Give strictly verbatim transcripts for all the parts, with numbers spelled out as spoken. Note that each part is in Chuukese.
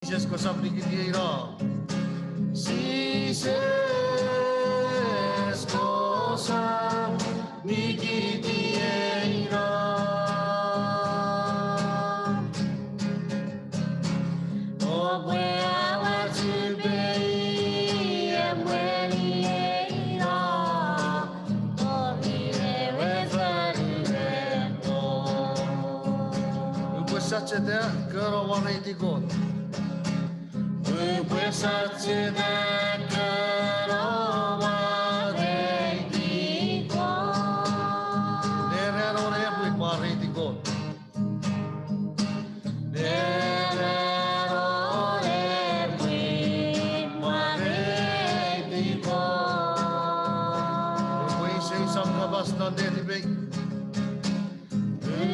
Jises, kosap nikitieino. Jises, kosap nikitieino. Oupwe awachupei emweni eino, tori ewe fonu ren Kot. Upwe sacheta kano waneiti Kot. Upwe sacheta kano waneiti Kot. Nerenon epwe mwareiti Kot. Nerenon epwe mwareiti Kot. Upwe iseis om kapas non netipei.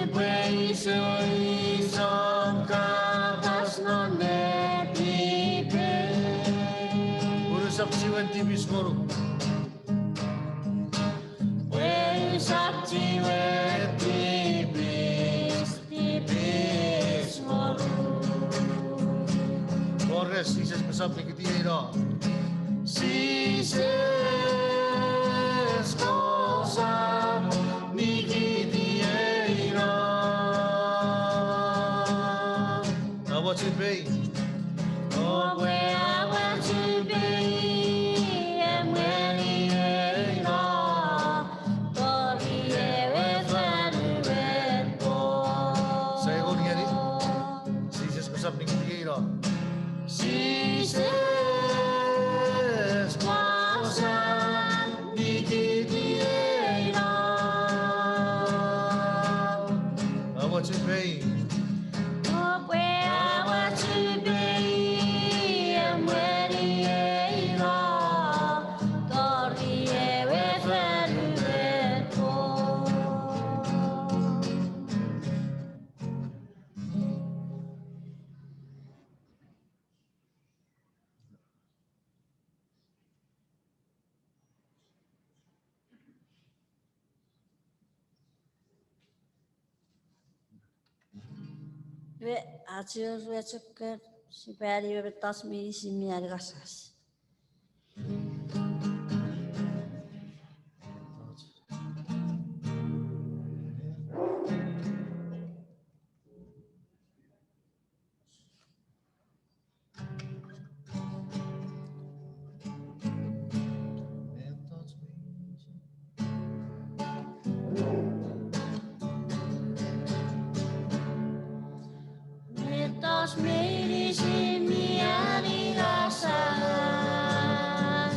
Upwe iseis om kapas non netipei. Pwe usap chiwen tipis ngonuk. Pwe usap chiwen tipis, tipis ngonuk. Kores, Jises, kosap nikitieino. Jises, kosap nikitieino. Awachupei. Oupwe awachupei emweni eino, tori ewe fonu ren Kot. Sai ngon ngeni. Jises, kosap nikitieino. Jises, kosap nikitieino. Awachupei. Oupwe awachupei emweni eino, tori ewe fonu ren Kot. Iwe, ach ewe chok, sipwe ani ewe mettoch meinisin mi aningasangas. Mettoch meinisin mi aningasangas.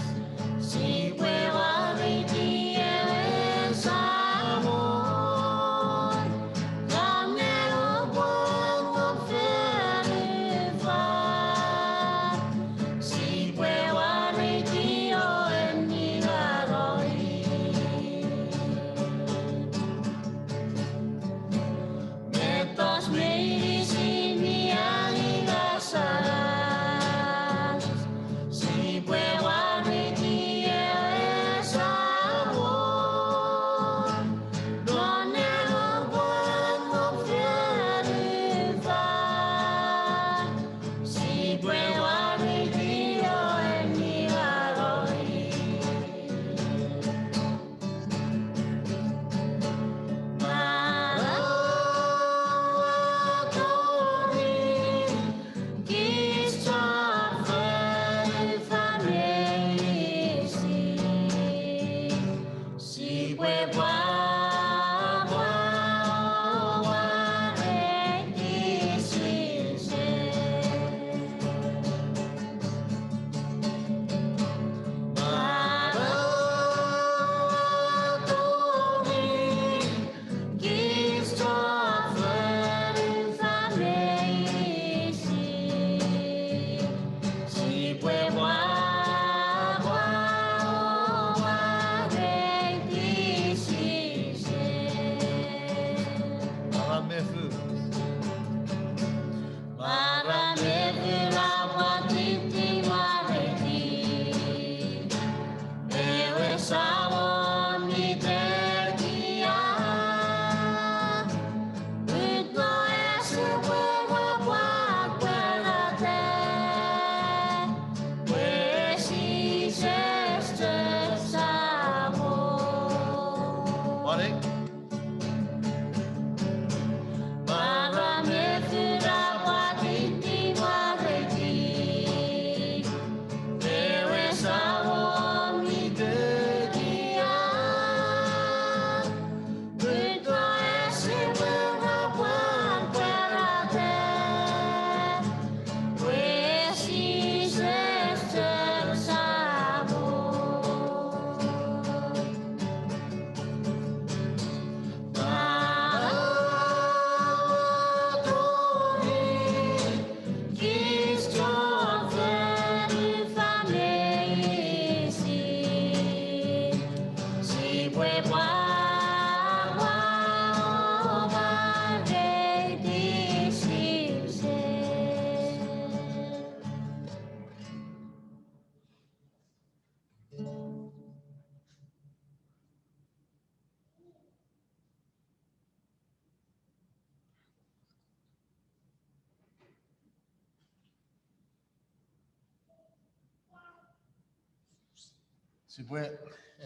Sipwe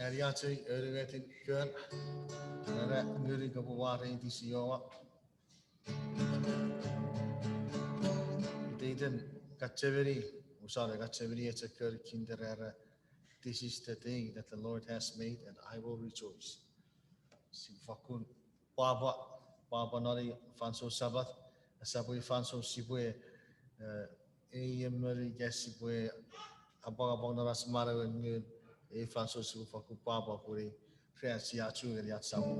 ani ach ei aunungatin kon, Ra nguni kopwe mwareiti Siowa. Iteiten kachemeni, usane kachemeni echo kon kinderera, This is the day that the Lord has made, and I will rejoice. Sipwe fakkun pwapwa, pwapwa non ei fansoun Sapat, esap ei fansoun sipwe, eh, ei emon ika sipwe apwangapwang non ach manauen ngun, ei fansoun sipwe fakkun pwapwa pwe ren sia chu ngeni ach Samon.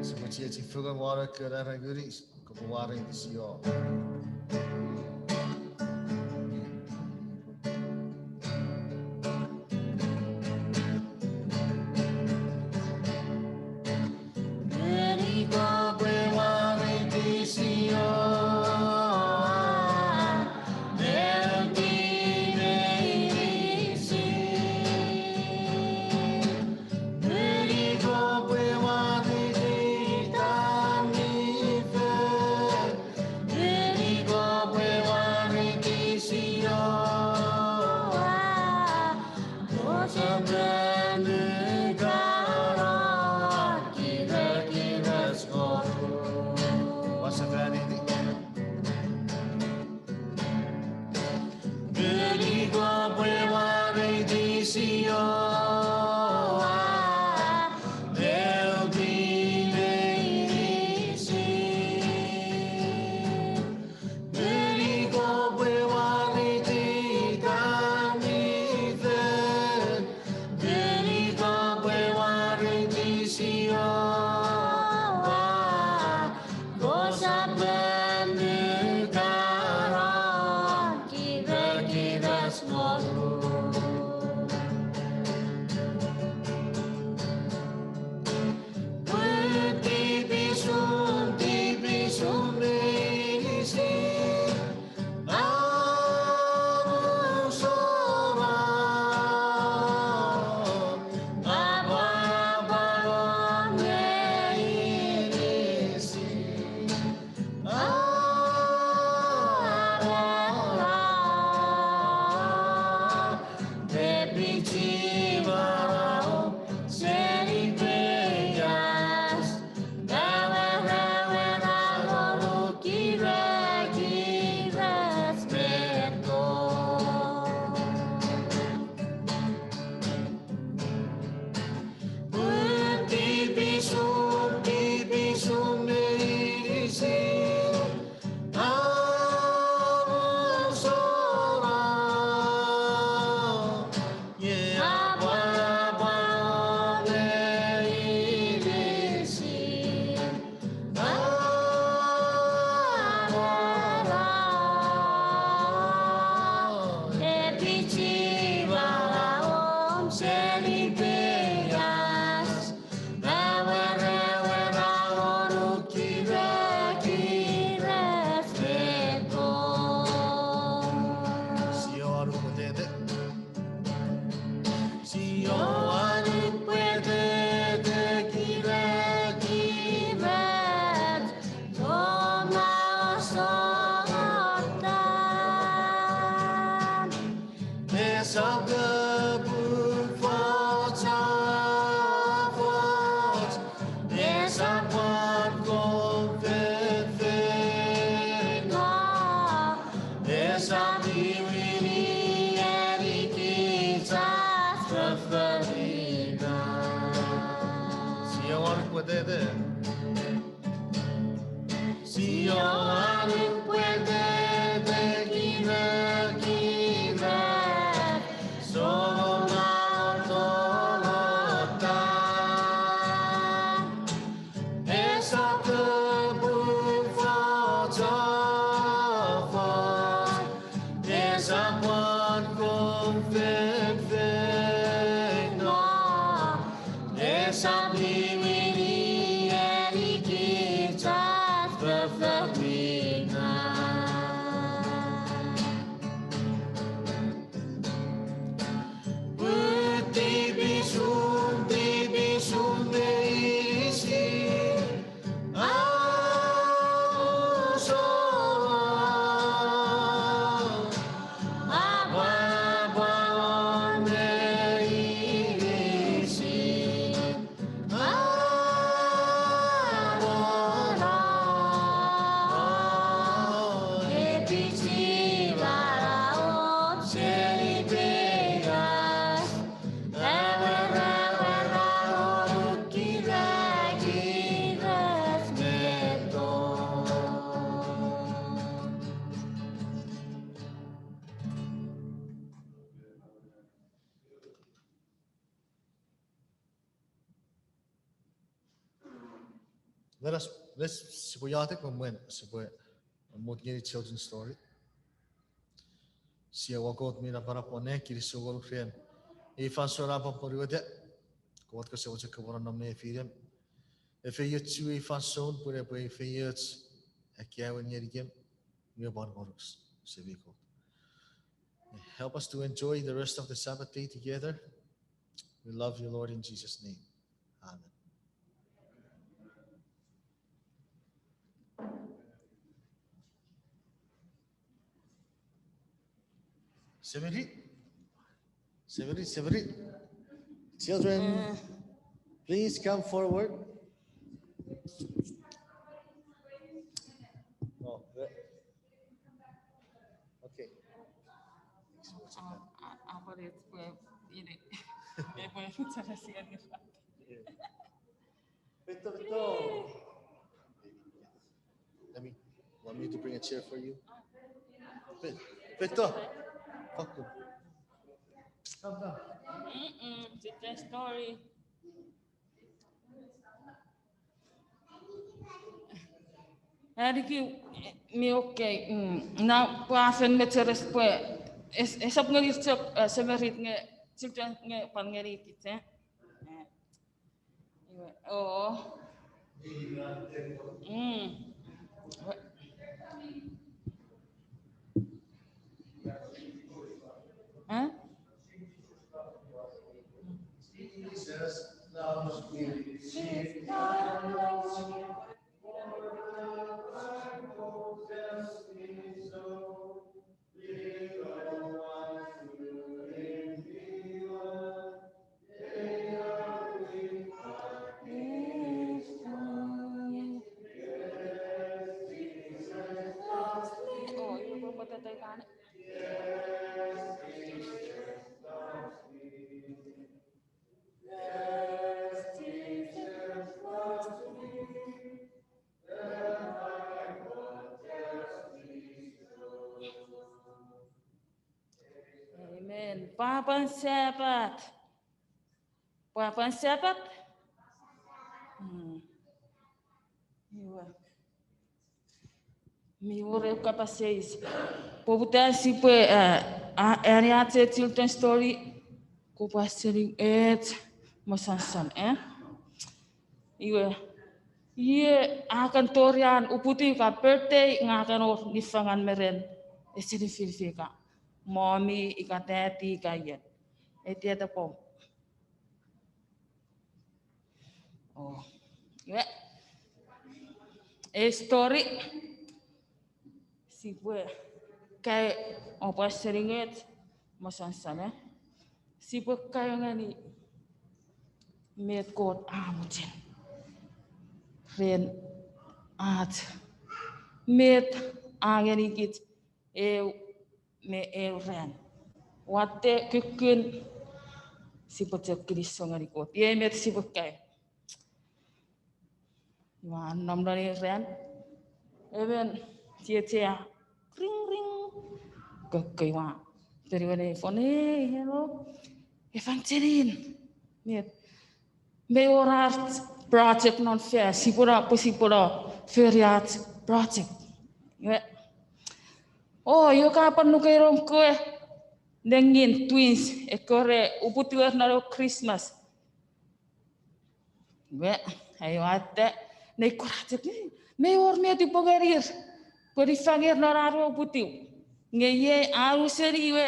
Sipwe chiechi fengen won ei kon, Ra nguni, kopwe mwareiti Siowa. Ngeni kopwe mwareiti Siowa, ngeni kopwe mwareiti Itan mi Fen, ngeni kopwe mwareiti Siowa, kosap ren nukanong kirekiroch ngonuk. Wasafaniti. Ngeni kopwe mwareiti Siowa, eu mi meinisin. Ngeni kopwe mwareiti Itan mi Fen, ngeni kopwe mwareiti Siowa, kosap ren nukanong kirekiroch ngonuk. Pun tipisun, tipisun meinisin, a musoro, a pwapwa meinisin. Pun tipisun, tipisun meinisin, a musoro, a pwapwa meinisin. Siowa nupwetete. Siowa nupwetete kirekiroch, Chon Amanau sorotan. Esap kopwe fochofoch, esap pwan kon feinfeino, esap niwini ngenikich ach foffor mi ngaw. Siowa nupwetete. Siowa nupwetete kirekiroch, Chon Amanau sorotan. Esap kopwe fochofoch, esap pwan kon feinfeino, esap niwini ngenikich ach foffor mi ngaw. Let us, let's, sipwe iotek mwen sipwe mut ngeni children's story. Sia wokot mi napanap won nang, kinisou ngonuk ren ei fansoun a pwan ponueta. Kot kose mochen kopwe nonnom nefinem. Efeiochu ei fansoun pwe epwe efeioch akkaewin ngenikem, nge pwan ngonuk seni Kot. Help us to enjoy the rest of the Sabbath day together. We love you, Lord, in Jesus' name. Amen. Seventy? Seventy, seventy. Children, please come forward. Oh, the- Okay. Let me, want me to bring a chair for you? Pe-, Peto. Fuck you. Come down. Mm-mm, it's a story. Aniki, mi okay. Mm. Na pwafen mecheres pwe es-, esap ngeni chok, eh, semirit nge children nge pwan ngeni kich, eh? Eh. Iwe, oh. Mm. Huh? Amen. Pwapwan Sapat. Pwapwan Sapat. Hmm. Iwe. Mi wor ew kapas eis. Poputa sipwe, eh, a-, ani ach children story, kopwe ausening ech mosonoson, eh? Iwe, ie a kan tori an uputiw ka birthday, nge a kan wor niffangan me ren ese nifinifin ika mommy ika daddy ika ie. Eti eta pom. Oh. Iwe. Ei story. Sipwe kae, oupwe ausening ech mosonoson, eh? Sipwe kaeo ngeni met Kot a mochen ren ach, met a ngenikich eu me eu ran. Watte kukkun sipwe chok kinisou ngeni Kot. Iei met sipwe kaeo. Iwe a nom non ei ran. Emon chiechi a ring ring. Kokko iwe a ponueni ei phone, "Hey, hello. Evangeline." Met? "Mei wor ach project non fea, sipwene, pwe sipwene fori ach project." Iwe, "Oh, iwe ka pwan nuku ei noum kewe nengin twins, ekkewe re uputiwer non ewe Christmas." Iwe, ai watte, nei kora chok, "Mei wor met upwe ngenir pwe niffangir non ar we uputiw." Nge iei a ausening iwe,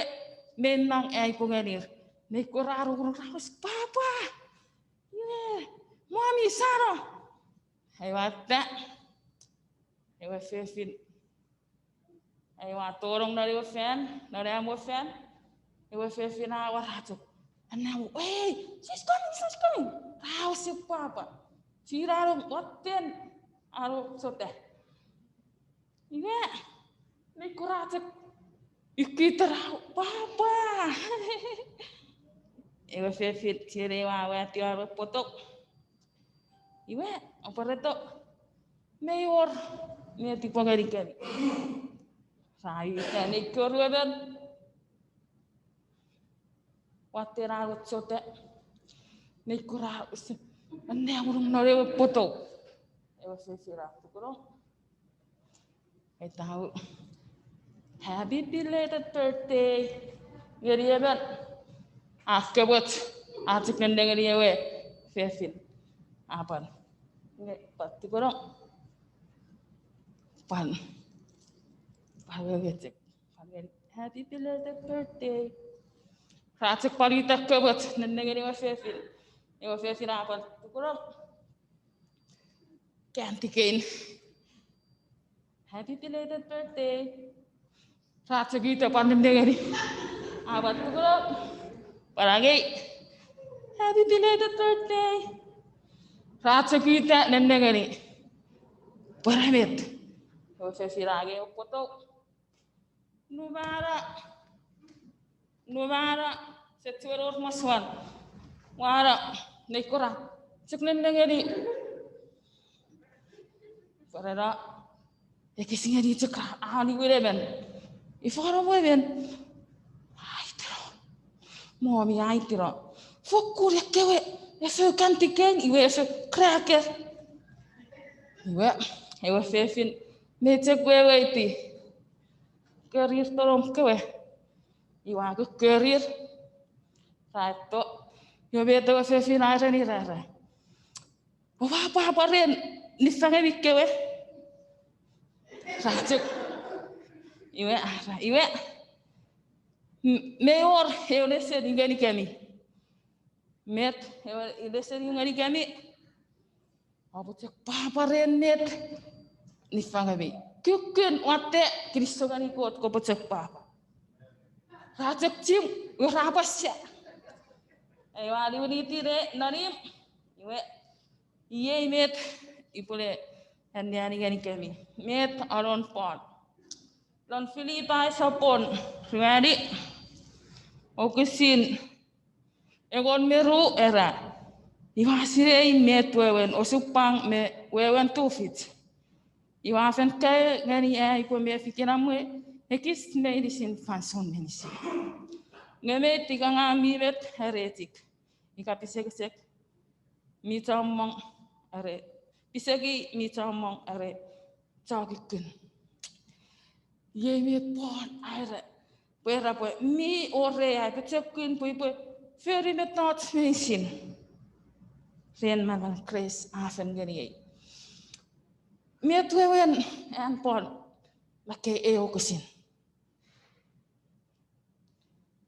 "Mei mang ai upwe ngenir." Nei kora rongorong ra wes, "Papa." Iwe, "Mommy, sano." Ai watte, ewe fefin, ai wa tonong non ewe fan, non am we fan. Ewe fefin a wara chok, "Anna, hey, she's coming, she's coming." Ra wes pwapwa. Chira rong watten, a rong sota. Iwe, nei kora chok ikitara, "Papa." Ewe fefin chienei wa wati ar we poto. Iwe, a pwareto, "Mei wor met upwe ngenikemi." Ra ita nei kewe ruemon. Watten a rong sota. Nei kora wes, "Anna, ngunung non ewe poto." Ewe fefin a tukuno. Etau, happy belated birthday ngeni emon. A kemot, a chok nennengeni ewe fefin. A pwan, nge pwan tukuno. Pwan, pwan wewe chok. Pwan ngeni, happy belated birthday. Ra chok pwan uta kemot nennengeni ewe fefin. Ewe fefin a pwan tukuno. Candy cane. Happy belated birthday. Ra chok uta pwan nennengeni. A pwan tukuno. Pwan angei, happy belated birthday. Ra chok uta nennengeni. Pwan met? Ewe fefin a angei opwoto. Numana, numana, se chuen wor masouan. Wana, nei kora, chok nennengeni. Pwan ena, ekis ngeni chok ra, a niwin emon. Ifa nom emon? Aitiro. Mommy, aitiro. Fokkun ekkewe, efou candy cane, iwe efou cracker. Iwe, ewe fefin, mei chok weweiti. Korir tonom kewe. Iwe a kokkorir. Ra eto. Iwe met ewe fefin a ereni ra, ra, oua pwapwa ren niffangemi kewe? Ra chok. Iwe, ra, iwe. M-, mei wor eu nesen ngenikemi. Met ewe nesen ngenikemi? Oupwe chok pwapwa ren met niffangemi. Kukkun, watte, kinisou ngeni Kot kopwe chok pwapwa. Ra chok chim, ra pwasia. Ewe a niwiniti ne nonim, iwe, iei met upwene anneani ngenikemi. Met anon Paul. Lon Filipai sopwun ruanu, wokisin engon me ru era, iwe a sinei met wewen osupwang me wewen tufich. Iwe a fen kaeo ngeni ai upwe mefi kinamwe ekis meinisin fansoun meinisin. Nge met ika ngang mi met, heretic, ika pisekisek mi chommong, are piseki mi chommong, are chokukkun. Iei met Paul a era, pwe era pwe mi wor ai pochokun pwe upwe fori mettoch meinisin ren manamanen Kraist a fen ngeniei. Met wewen an Paul, makkei ei wokisin?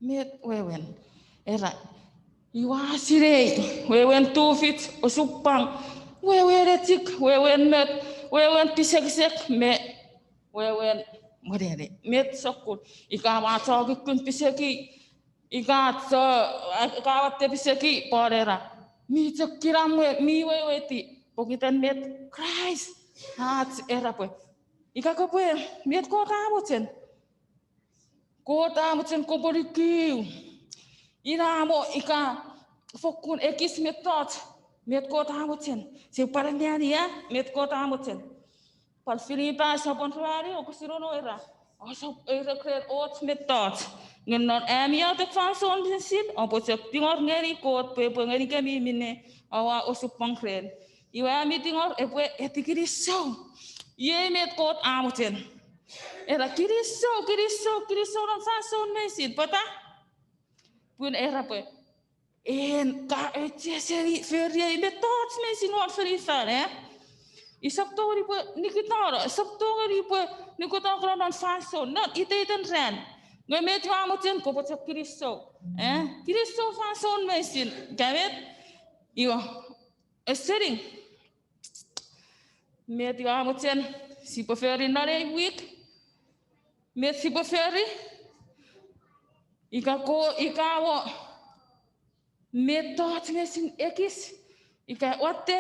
Met wewen? Era, iwe a sinei wewen tufich, osupwang, wewen echik, wewen met, wewen pisekisek me wewen mwenene. Met sokkun? Ika ua chokukkun piseki, ika cho, ika watte piseki, Paul era, mi chok kinamwe, mi weweiti pokiten met Kraist ach era pwe, ika kopwe, met Kot a mochen? Kot a mochen kopwe nuku. Ina mo ika fokkun ekis mettoch, met Kot a mochen? Sipwe pwan anneani ia met Kot a mochen. Pwan Filipai sopwun ruanu, wokisin ono era, ousap eirek ren och mettoch. Nge non ami iotek fansoun meinisin, oupwe chok tingor ngeni Kot pwe epwe ngenikemi minne oua osupwang ren. Iwe ami tingor epwe eti kinisou. Iei met Kot a mochen. Era kinisou, kinisou, kinisou non fansoun meinisin. Pwata? Pun era pwe en ka auchea seni foriei mettoch meinisin won fonufan, e? Isap tongeni pwe nikitano, isap tongeni pwe nikitano non fansoun, non iteiten ran. Nge met ua mochen kopwe chok kinisou, e? Kinisou fansoun meinisin. Ika met? Iwe, ausening. Met ua mochen sipwe fori non ei wik? Met sipwe fori? Ika ko, ika wo mettoch meinisin ekis, ika watte,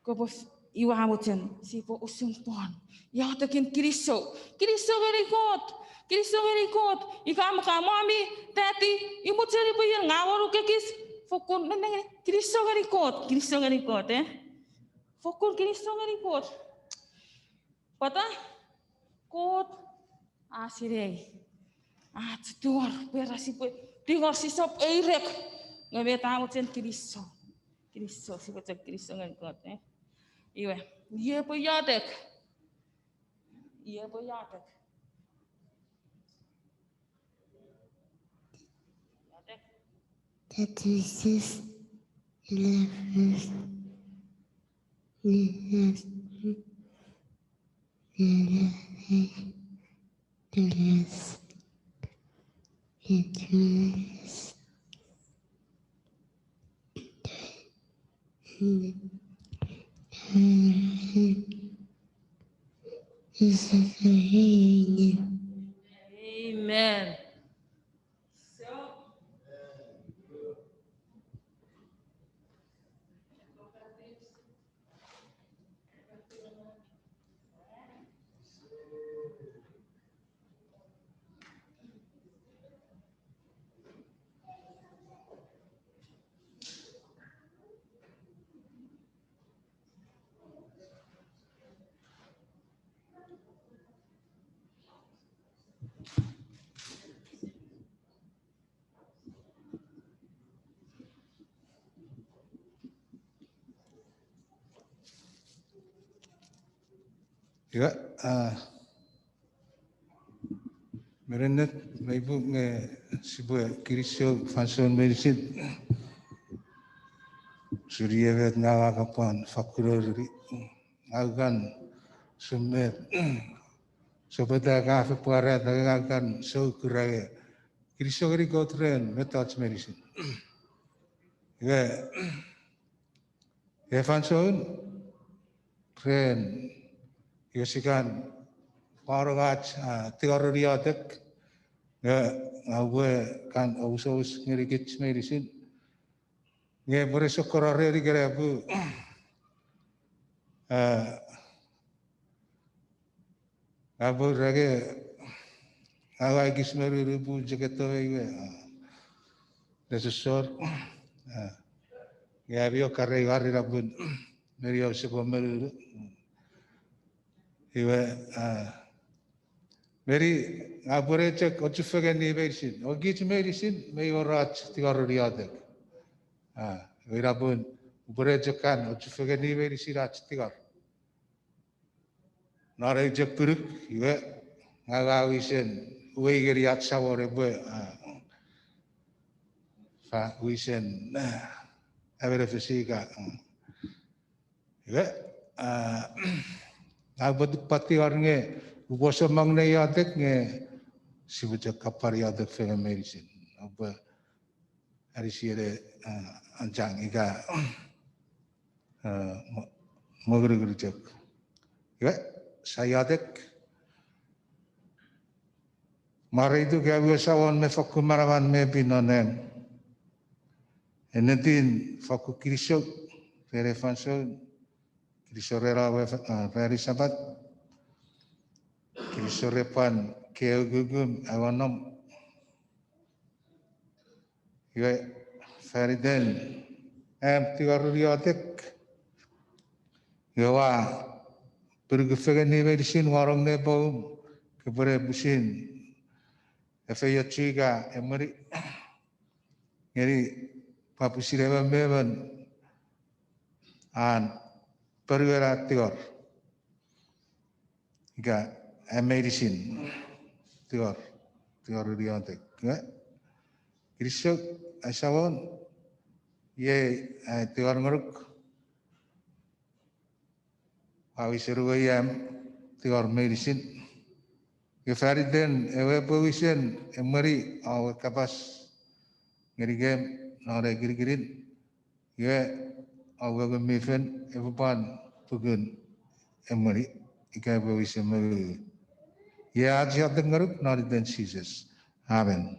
kopwe f-, ua mochen sipwe usun pwon. Iotekin kinisou. Kinisou ngeni Kot. Kinisou ngeni Kot. Ika mo ka mami, tati, i mochen ipwe ier ngang wonuk ekis. Fokkun nennengeni, kinisou ngeni Kot. Kinisou ngeni Kot, e? Fokkun kinisou ngeni Kot. Pwata? Kot a sinei ach tingor, pwe ra sipwe tingor, sisap eirek. Nge met a mochen? Kinisou. Kinisou, sipwe chok kinisou ngeni Kot, e? Iwe, iei epwe iotek. Iei epwe iotek. Iotek. That is just eleven. Amen. Iwe, a, mi ennet me ipu nge sipwe kinisou fansoun meinisin. Seni ewe met ngang ua kan pwan fakkun ri, ngang ua kan summet, sopweta ka fen pwarata ngang ua kan sou kura nge kinisou ngeni Kot ren mettoch meinisin. Iwe, e fansoun ren, iwe sia kan pwan ach, a, tingorun iotek, nge, a, upwe kan ousous ngeni kich meinisin. Nge pwene sokkono ren ikenai pwe, a, a pwe renge, a, ua ekis me nunu pun chok etto me iwe, a, nesosor, a, nge ami okarei wari na pun, meni ouse pwan me nunu. Iwe, a, meni, a, pwene chok ochufengeni meinisin, o kich meinisin, mi wor ach tingorun iotek. A, iwe ina pun, upwene chok kan ochufengeni meinisin ach tingor. Non ei chok pwunuk, iwe, ngang ua wisen, uwei ngeni ach Samon epwe, a, fa wisen, a, emon efisi ika, mm. Iwe, a, ngang upwe pwan tingor nge, upwe osomong ne iotek nge, sipwe chok kapwan iotek fengen meinisin. Upwe anisiene, a, anchang ika, a, mo-, mongunungun chok. Iwe, sia iotek. Mwareituk ami we Samon me fokkun manaman me pin non nang. Ennetin fokkun kinisou, ren ei fansoun, kinisou ren ewe fa-, a, ranin Sapat, kinisou ren pwan kei ukukun aua nom. Iwe, faniten am tingorun iotek, iwe ua pwunukufengeni meinisin wanong ne poum, kopwene pwisin efeiochu ika emweni ngeni pwan pwisin emon me emon an ponuen an tingor. Ika am meinisin tingor, tingorun iotek. Kinisou, ai Samon, iei ai tingor ngonuk. Ua wisen uwei am tingor meinisin. Nge faniten ewe epwe wisen emweni ewe kapas ngenikem non ei kinikinin. Iwe, ewe Ngun mi Fel epwe pwan pukun emweni ika epwe wisen mongunungun. Iei ach iotek ngonuk non iten Jises. Amen.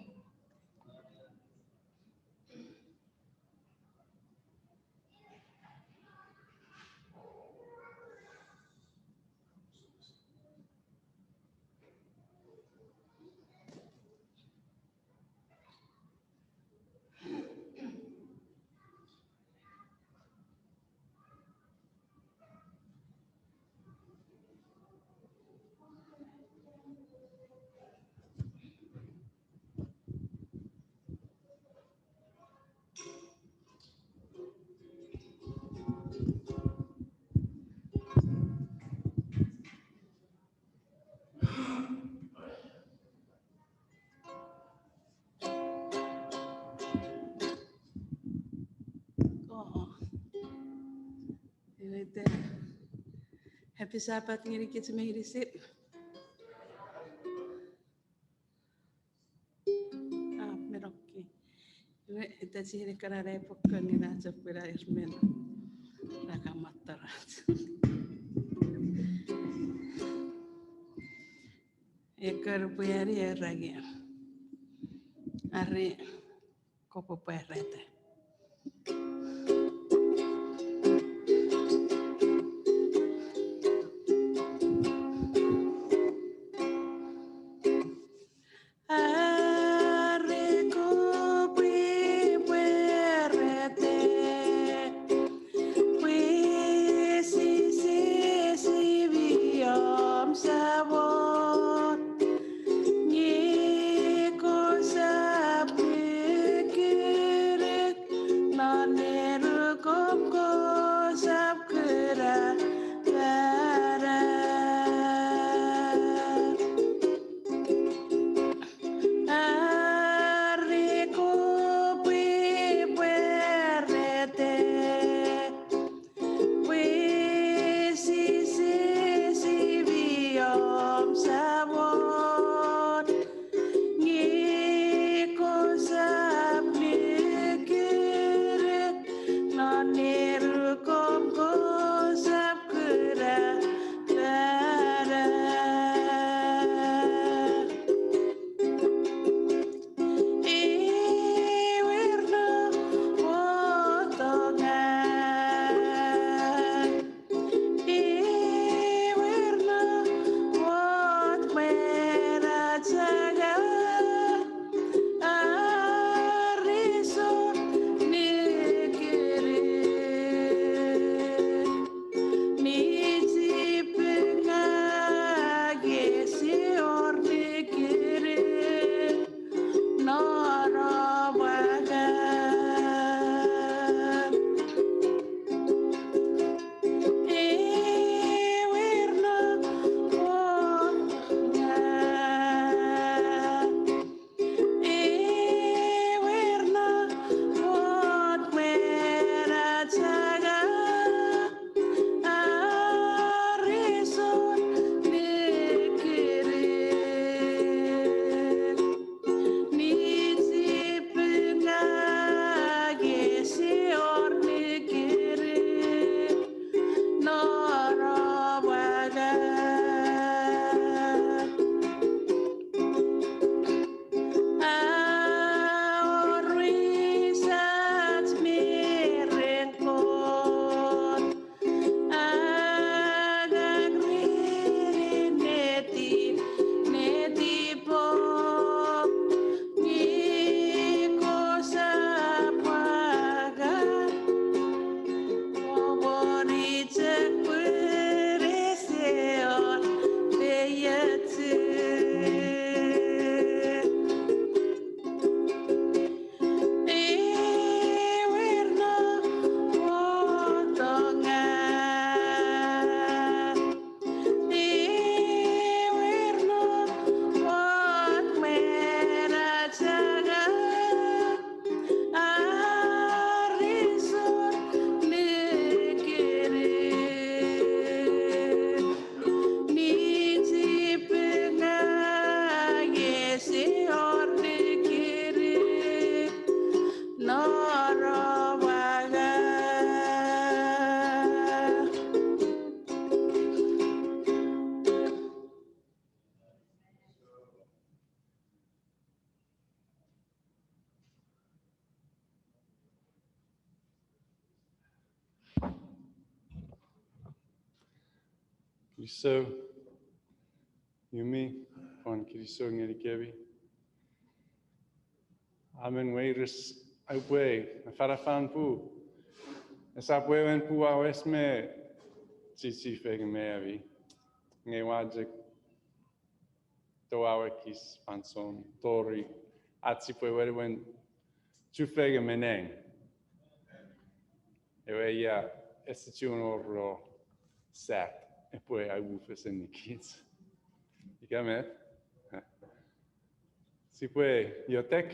Ita, Happy Sabbath ngenikich meinisin. Ah, men okay. Iwe, ita chiechi kana ne pokon ngeni ach pwira irmen. Raka matarach. Ekor pwiani eragi. Are kopwe pwarata. Are kopwe pwarata, pwe Jises mi om Samon, nge kosap nukunuk, non nenukom kosap kuna panan. Are kopwe pwarata, pwe Jises mi om Samon, nge kosap nukunuk, non nenukom kosap kuna panan. Ewer no wotongak. Ewer no wot mwen achanga. Are sor nukunuk. Mi chipungak ese wor nukunuk. Non om angang. Ewer no wotongak. Ewer no wot mwen achanga. Are sor nukunuk. Mi chipungak ese wor nukunuk. Non om angang. A wor wisach me ren Kot. Angang ren netip, netipom, nge kosap angang. Kopwe pwari chok pwe ese wor feiochun. Ewer no wotongak. Ewer no wot mwen achanga. Are sor nukunuk. Mi chipungak ese wor nukunuk. Non om angang. Kinisou, Yumi, pwan kinisou ngenikemi. A men weires ai upwe afanafan pwe esap wewen pwe ua wes me chiechifengen me ami, nge ua chok toau ekis fansoun tori ach sipwe wenewen chufengen me nang. Ewe ia ese chuen wor sat epwe aimufesenikich. Ika met? Sipwe iotek.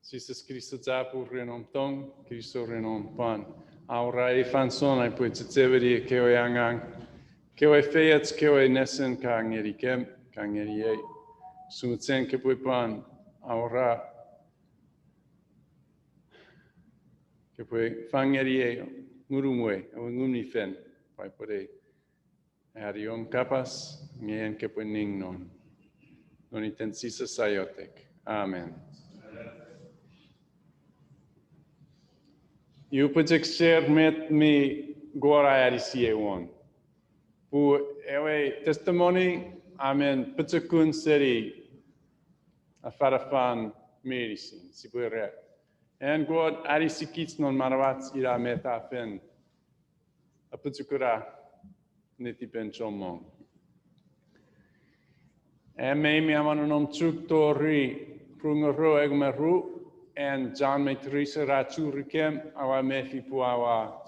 Jises Kraist, chapur ren om tong, kinisou ren om pwan Aura ei fansoun ai upwe chechemeni ekkewe angang, kewe feioch, kewe nesen ka ngenikem, ka ngeniei. Usun chok kopwe pwan aura, kopwe fang ngeniei ngunum we, ewe Ngun mi Fel, pwe upwe ani om kapas, nge en kopwe ning non. Non iten Jises ai iotek. Amen. Upwe chok share met mi Kot a anisiei won. Pwe ewe testimony a men pochokun seni afanafan meinisin, sipwe era. An Kot anisikich non manauach ina met a fen apochokuna netipen chommong. Am me ami a mano nom chok tori ru ngerou engon me ru, an John me Teresa ra churikem, aua mefi pwe aua,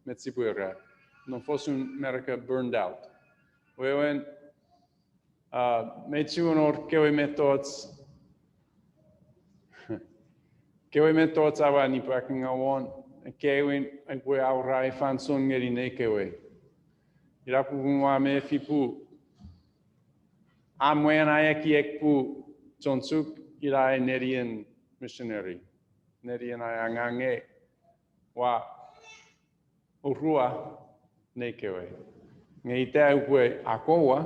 met sipwe era, non fosun Merika burned out. Wewen, a, mei chiwen wor kewe mettoch, kewe mettoch aua nipwakingaw won, ekkewe, upwe aura ei fansoun ngeni nei kewe. Ina popun ua mefi pwe a mwan ai ekiek pwe chon Chuuk ina ai nenien missionary, nenien ai angang nge ua oruwa nei kewe. Nge ita upwe akowa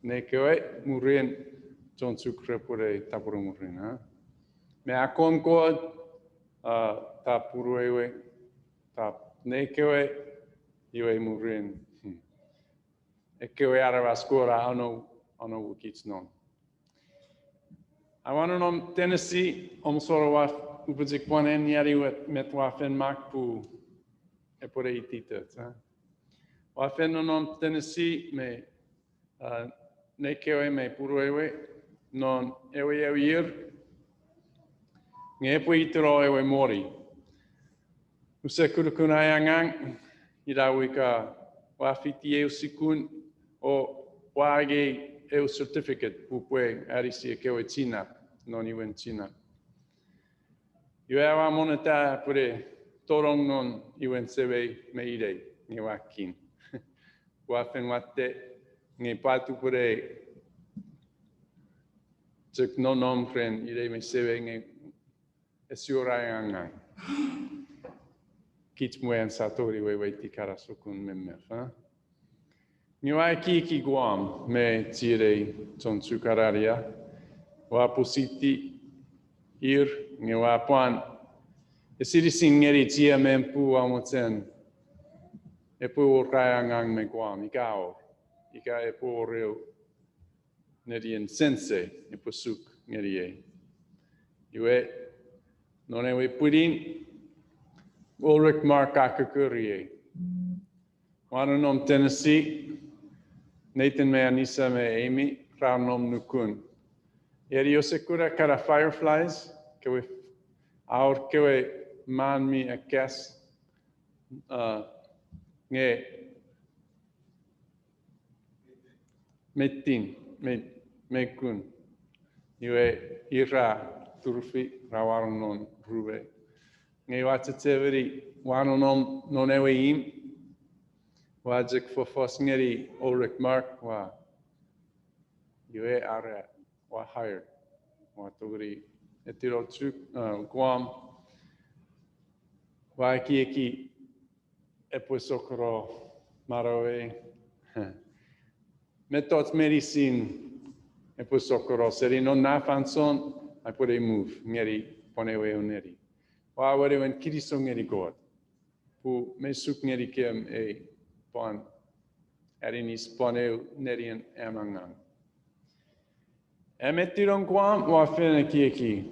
nei kewe mwirin chon Chuuk repwene tapweno mwirin, a? Me akkom Kot, a, ta punuei we, ta nei kewe, iwe mwirin, hmm, ekkewe aramas Kot a anonukich non. Aua nonom Tennessee, omusano ua, upwe chok pwan anneani met ua fen mak pwe epwene ititoch, a? Ua fen nonom Tennessee me, a, nei kewe me punuei we non ewe, ewe ier, nge epwe iteno ewe moni. Use kunukun ai angang, ina wika ua fiti eu sukun o ua angei eu certificate pwe upwe anisi ekkewe chinnap non imwen chinnap. Iwe aua monneta pwe upwe tonong non imwen semei me inei nge ua kin. Ua fen watte nge pwata upwe chok nonnom ren inei me semei nge ese wor ai angang. Kich mwan sia tongeni weweiti kana sokkun memef, a? Nge ua ekieki Guam me chienei chon Chuuk Anania, ua pusiti ir nge ua pwan esinesin ngeni GMM pwe ua mochen epwe wor ai angang me Guam ika wor, ika epwe wor eu nenien sense epwe suk ngeniei. Iwe, non ewe pwinin, Ulrich Mark a kokoriei. Ua nonom Tennessee, Nathan me Anissa me Amy ra nom nukun. Eni use kuna kana fireflies, kewe, a wor kewe man mi ekkas, a, nge mi tin, mi, mi kun. Iwe, ir ra turufi, ra wanong non rumei. Nge ua chechemeni, ua nonom non ewe imw, ua chok fofos ngeni Ulrich Mark, ua, iwe are, ua hired. Ua tongeni etino Chuuk, a, Guam. Ua ekieki epwe sokkono manauei. Mettoch meinisin epwe sokkono seni non na fansoun, aipwe ne move ngeni pwan ewe eu neni. Ua wenewen kinisou ngeni Kot pwe mi suk ngenikem ei pwan aninis pwan eu nenien am angang. Am etinon Guam ua fen ekieki,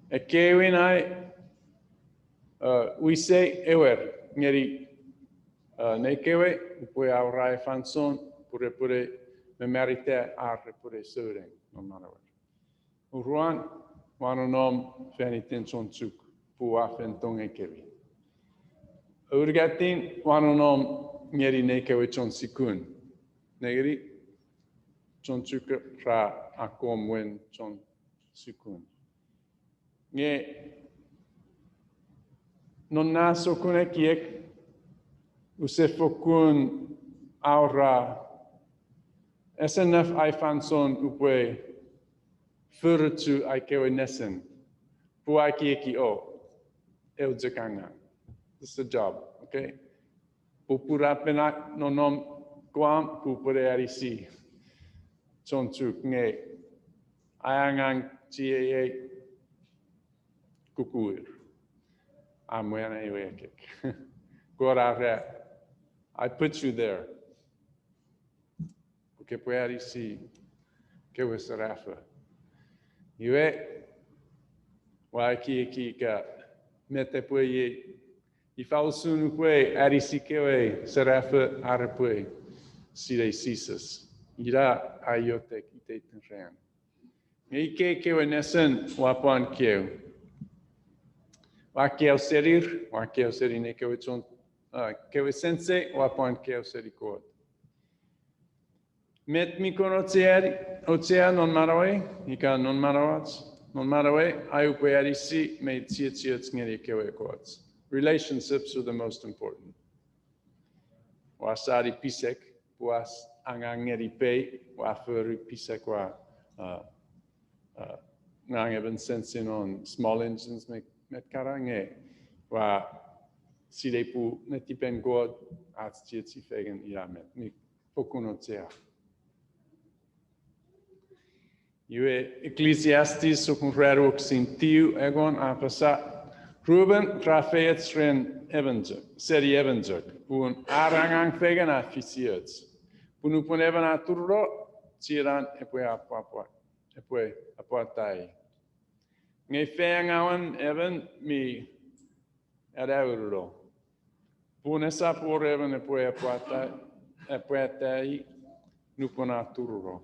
ekkewin ai, a, wisei ewer ngeni, a, nei kewe, upwe aura ei fansoun pwe repwene mamarita ar repwene souneng non manauer. Oruan, ua nonom fan iten chon Chuuk pwe ua fen tongei kemi. Unungatin, ua nonom ngeni nei kewe chon sukun. Nengeni, chon Chuuk ra akkom mwen chon sukun. Nge Non na sokkun ekiek, use fokkun aura, ese naf ai fansoun upwe forochu ai kewe nesen. Pwe ua ekieki o, eu chok angang. This is a job, okay? Pupura pena nonnom Guam, pupure anisi chon Chuuk nge ai angang chiei kukuir. Amwana ewe ekiek. Kot a era, I put you there. Pwe kopwe anisi kewe serafo. Iwe, ua ekieki ika met epwe iei, ifa usun upwe anisi kewe serafo ar repwe sinei Jises. Ina ai iotek iteiten ran. Nge ikei kewe nesen ua pwan keu. Ua keu senir, ua keu seni ne kewe chon, uh, kewe sense, ua pwan keu seni Kot. Met mi kon auchea, auchea non manauei, ika non manauach, non manauei, ai upwe anisi me chiechioch ngeni ekkewe ekkoch. Relationships are the most important. Ua sani pisek, pwe ua angang ngeni pei, ua fori pisek, ua, uh, uh, ngang emon sense non small engines me, met kana nge, ua sinei pwe netipen Kot ach chiechi fengen ina met mi fokkun auchea. Iwe Ecclesiastes sopun ruanu wokisin tiu engon a apasa, ruemon ra feioch ren emon chok, seni emon chok, pun ar angang fengen a fisioch. Pun nupwen emon a turuno, chienan epwe apwapwa, epwe apwatai. Nge feiengauen emon mi anaununo. Pun esap wor emon epwe apwata-, apwatai nupwen a turuno.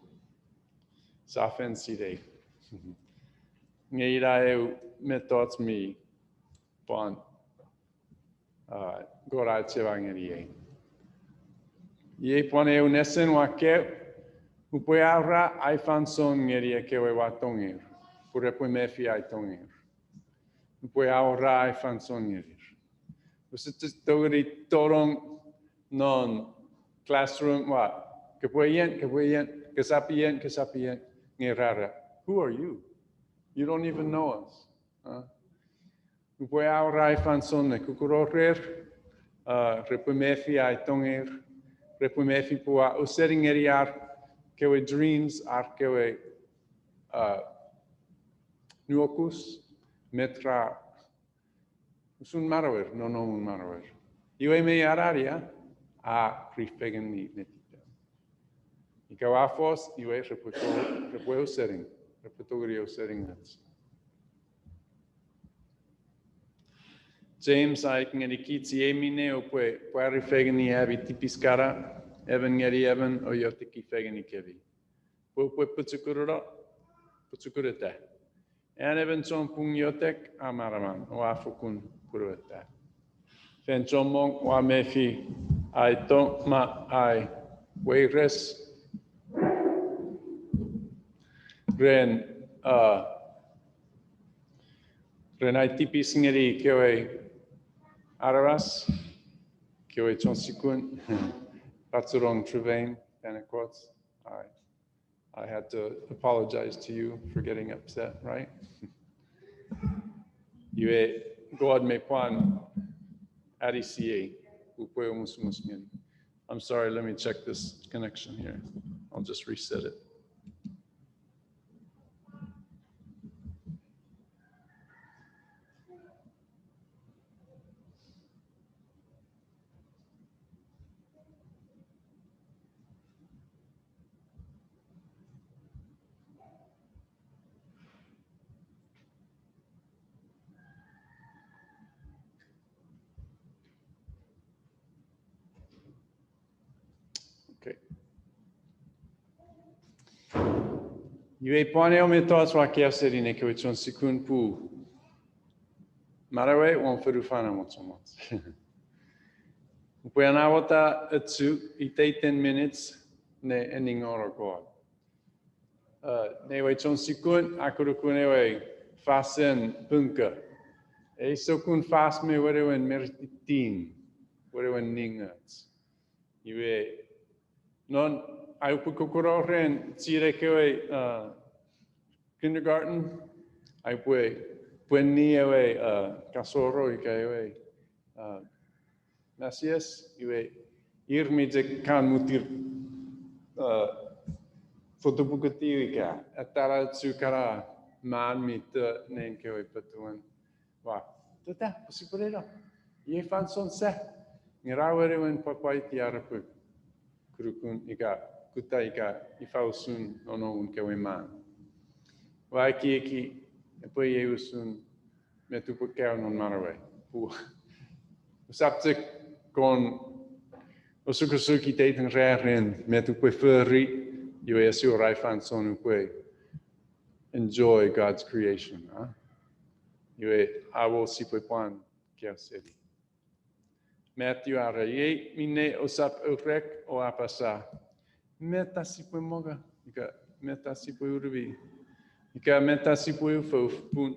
Sia fen sinei. Nge ina eu mettoch mi pwan, uh, Kot a achema ngeniei. Iei pwan eu nesen ua keu, upwe aura ai fansoun ngeni ekkewe ua tongei, pwe repwe mefi ai tongei. Upwe aura ai fansoun ngenir. Use chok tongeni tonong non classroom ua, kopwe ien, kopwe ien, kosap ien, kosap ien, nge ra era, who are you? You don't even know us. Huh? Upwe aura ai fansoun ne kukuno rer, uh, repwe mefi ai tongei, repwe mefi pwe ua ausening ngeni ar kewe dreams, ar kewe, uh, nuokus, met ra usun manauer, nonnomun manauer. Iwe mei anania, a rifengeni netipem. Ika ua fos, iwe repwe to-, repwe ausening, repwe tongeni ausening ach. James a aiti ngenikich, iei minne oupwe pwari fengeni ami tipis kana, emon ngeni emon, o ioteki fengeni kemi. Pwe oupwe pochokununo, pochokuneta. An emon chon pung iotek a manaman, o a fokkun pwonueta. Fen chommong ua mefi ai tong me ai weires ren, uh, ren ai tipis ngeni kewe aramas, kewe chon sukun, Pachurong Trevane, fan ekkoch, I, I had to apologize to you for getting upset, right? Iwe, Kot me pwan anisiei, upwe omusomus ngeni. I'm sorry, let me check this connection here. I'll just reset it. Okay. Iwe pwan ew mettoch ua kaeo seni ekkewe chon sukun pwe manauei won fonufan a mochomoch. Upwe anawata ochu iteiten minutes ne eningoro Kot. Uh, newe chon sukun a kunukun ewe fasen punka. Ei sokkun fos me wenewen merititin, wenewen ningoch. Iwe, non ai upwe kokono ren chienei kewe kindergarten, ai upwe pwenni ewe kasoro ika ewe masies, iwe ir mi chok kan mwitir fotopukutiw ika atanachu kana man mi to nein kewe petuen. Ua, tota, pwe sipwe no. Iei fansoun sa. Nge ra wenewen pwapwaiti ar repwe kunukun ika kutta ika ifa usun nonnomun kewe man. Ua ekieki epwe iei usun met upwe kaeo non manauei. Pwe usap chok kon osukosuk iteiten ra ren met upwe fori, iwe ese wor ai fansoun upwe enjoy God's creation, a? Iwe awo sipwe pwan kaeo seni. Matthew a era, iei minne ousap aurek o apasa, meta sipwe mongo, ika meta sipwe unumi, ika meta sipwe ufouf, pun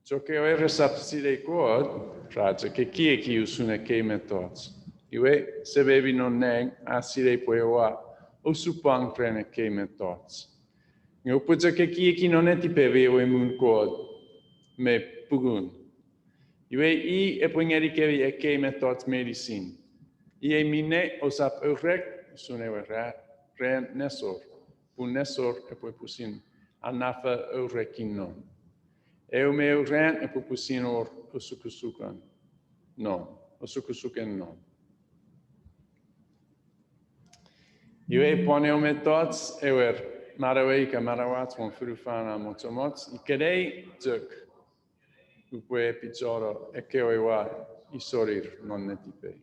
chok ekkewe resap sinei Kot ra chok ekieki usun ekkei mettoch. Iwe Sememi non nang a sinei pwe oua osupwang ren ekkei mettoch. Nge oupwe chok ekieki non netipemi ewe muun Kot me pungun. Iwe i epwe ngenikemi ekkei mettoch meinisin. Iei minne ousap aurek usun ewe ra-, ran nesor, pun nesor epwe pwisin annafa aurekin non. Eu me eu ran epwe pwisin wor osukosuken non, osukosuken non. Iwe pwan eu mettoch ewer, manauei ika manauach won fonufan a mochomoch, ikenai chok upwe epichono ekkewe ua isorir non netipei.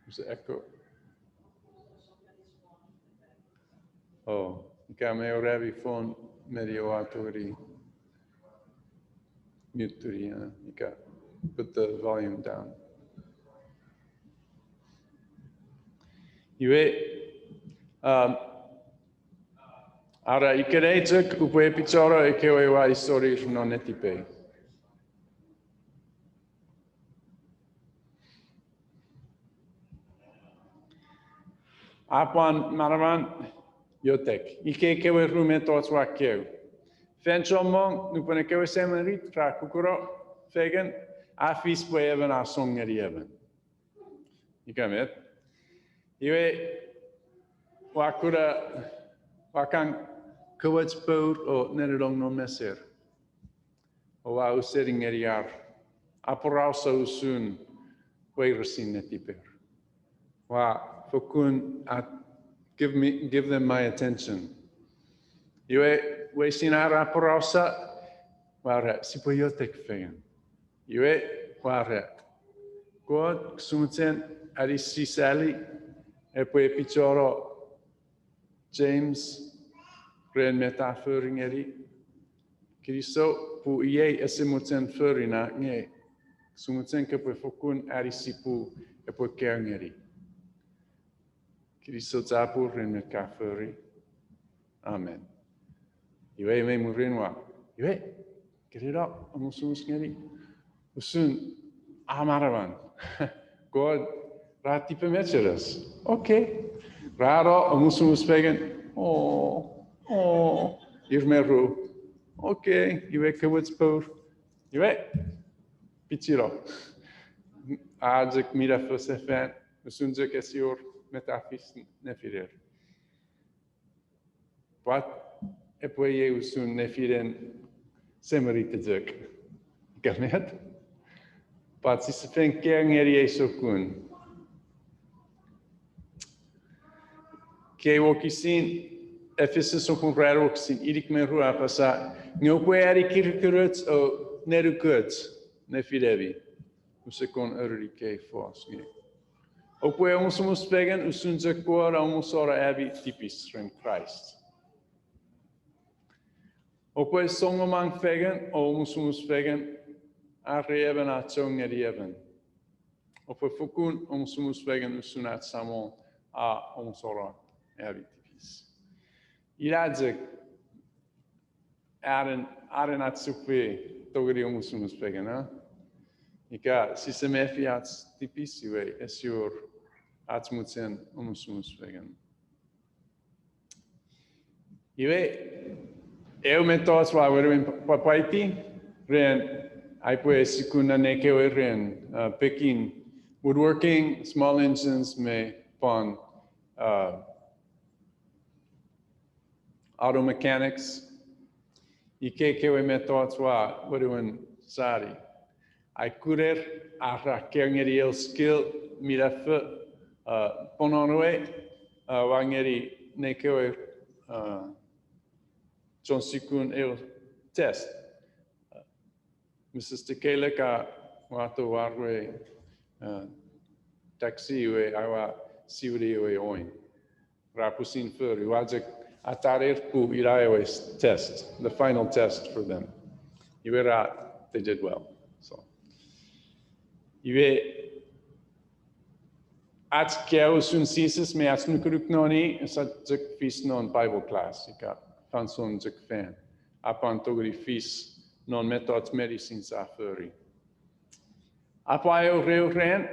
Use echo. O, ika me ewe ami phone meni oua tongeni mute-ni, ika put the volume down. Iwe, um, ara ikenai chok upwe epichono ekkewe ua isorir non netipei. A pwan manaman iotek ika ekkewe ru mettoch ua kaeo. Fan chommong nupwen ekkewe semirit ra kukuno fengen, a fis pwe emon a song ngeni emon. Ika met? Iwe, ua kuna, ua kan komoch pour o nenenong non meser. O ua ausening ngeni ar aporausa usun weiresin netiper. Ua fokkun, give them my attention. Iwe, weiresin ar aporausa, ua era, sipwe iotek fengen. Iwe, ua era, Kot, kose mochen anisi Sally epwe epichono James ren met a fori ngeni. Kinisou pwe iei ese mochen fori na, nge kose mochen kopwe fokkun anisi pwe epwe kaeo ngeni. Kinisou chapur ren met ka fori. Amen. Iwe mei murin ua, iwe, kinisou, omusomus ngeni usun a manaman. Kot, ra tipemecheres. Okay. Ra no, omusomus fengen. O, o, ir me ru. Okay, iwe komoch pour. Iwe, pichino. A chok minafo sefan, usun chok ese wor met a fis nefiner. Pwata epwe iei usun nefinen semirit chok? Ika met? Pwata sise fen kaeo ngeni ei sokkun? Kei wokisin, Efesus sopun ran wokisin inik me ru a apasa, nge oupwe ani kirikiroch o nenukoch nefinemi. Use kon ereni kei fos nge, oupwe omusomus fengen usun chok Kot a omusano ami tipis ren Kraist. Oupwe songomang fengen o omusomus fengen, are emon a chou ngeni emon. Oupwe fokkun omusomus fengen usun ach Samon a omusano ami tipis. Ina chok aden, aden ach sipwe tongeni omusomus fengen, a? Ika sise mefi ach tipis iwe ese wor ach mochen omusomus fengen. Iwe, eu mettoch ua wenewen pwapwaiti ren ai upwe sukuna nekewe ren, uh, pekin woodworking, small engines, me pwan, uh, auto mechanics. Ika ekkewe mettoch ua wenewen sani. Ai kuner, a ra kengeni eu skill minafo, uh, ponon we, uh, ua ngeni nekewe, uh, chon sukun eu test. Uh, Missus Tekelek a wato war we, uh, taxi we aua siwini ewe oin. Ra pusin fori, ua chok ataner pwe ina ewe test, the final test for them. Iwe ra, they did well. So, iwe ach kaeo usun Jises me ach nukunuk non i, esap chok fis non Bible class, ika fansoun chok fan. A pwan tongeni fis non mettoch meinisin sia fori. A pwa eu ran,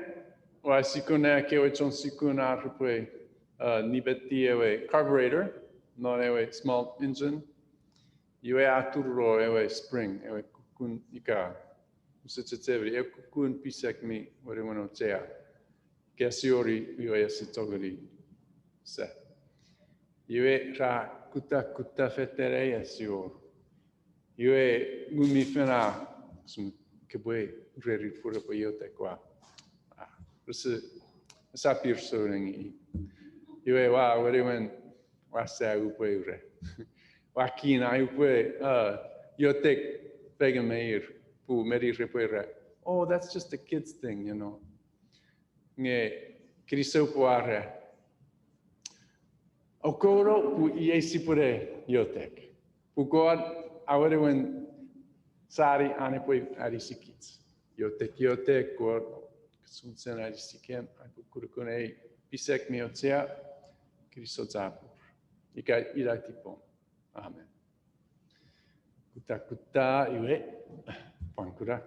ua sukuna ekkewe chon sukun ar repwe, uh, nipeti ewe carburetor non ewe small engine. Iwe a turo ewe spring, ewe kukkun ika, use chechemeni, ewe kukkun pisek mi wenewen auchea. Ika ese wor i, iwe ese tongeni sa. Iwe ra kutta, kutta fetanei ese wor. Iwe Ngun mi Fel a, sum, kepwe reri pwe repwe iotek ua. Ah, ese, esap ir souneng i. Iwe ua wenewen, ua sa upwe ure. Ua kuna upwe, uh, iotek fengen me ir, pwe meni repwe ra, "Oh, that's just a kids thing, you know." Nge kinisou pwe ra akkono pwe iei sipwene iotek. Pwe Kot a wenewen sani an epwe anisikich. Iotek, iotek, Kot, kosumsen anisikem, ai upwe kunukun ei pisek mi auchea, kinisou chapur. Ika ina tipom. Amen. Kutta, kutta, iwe, pwan kuna.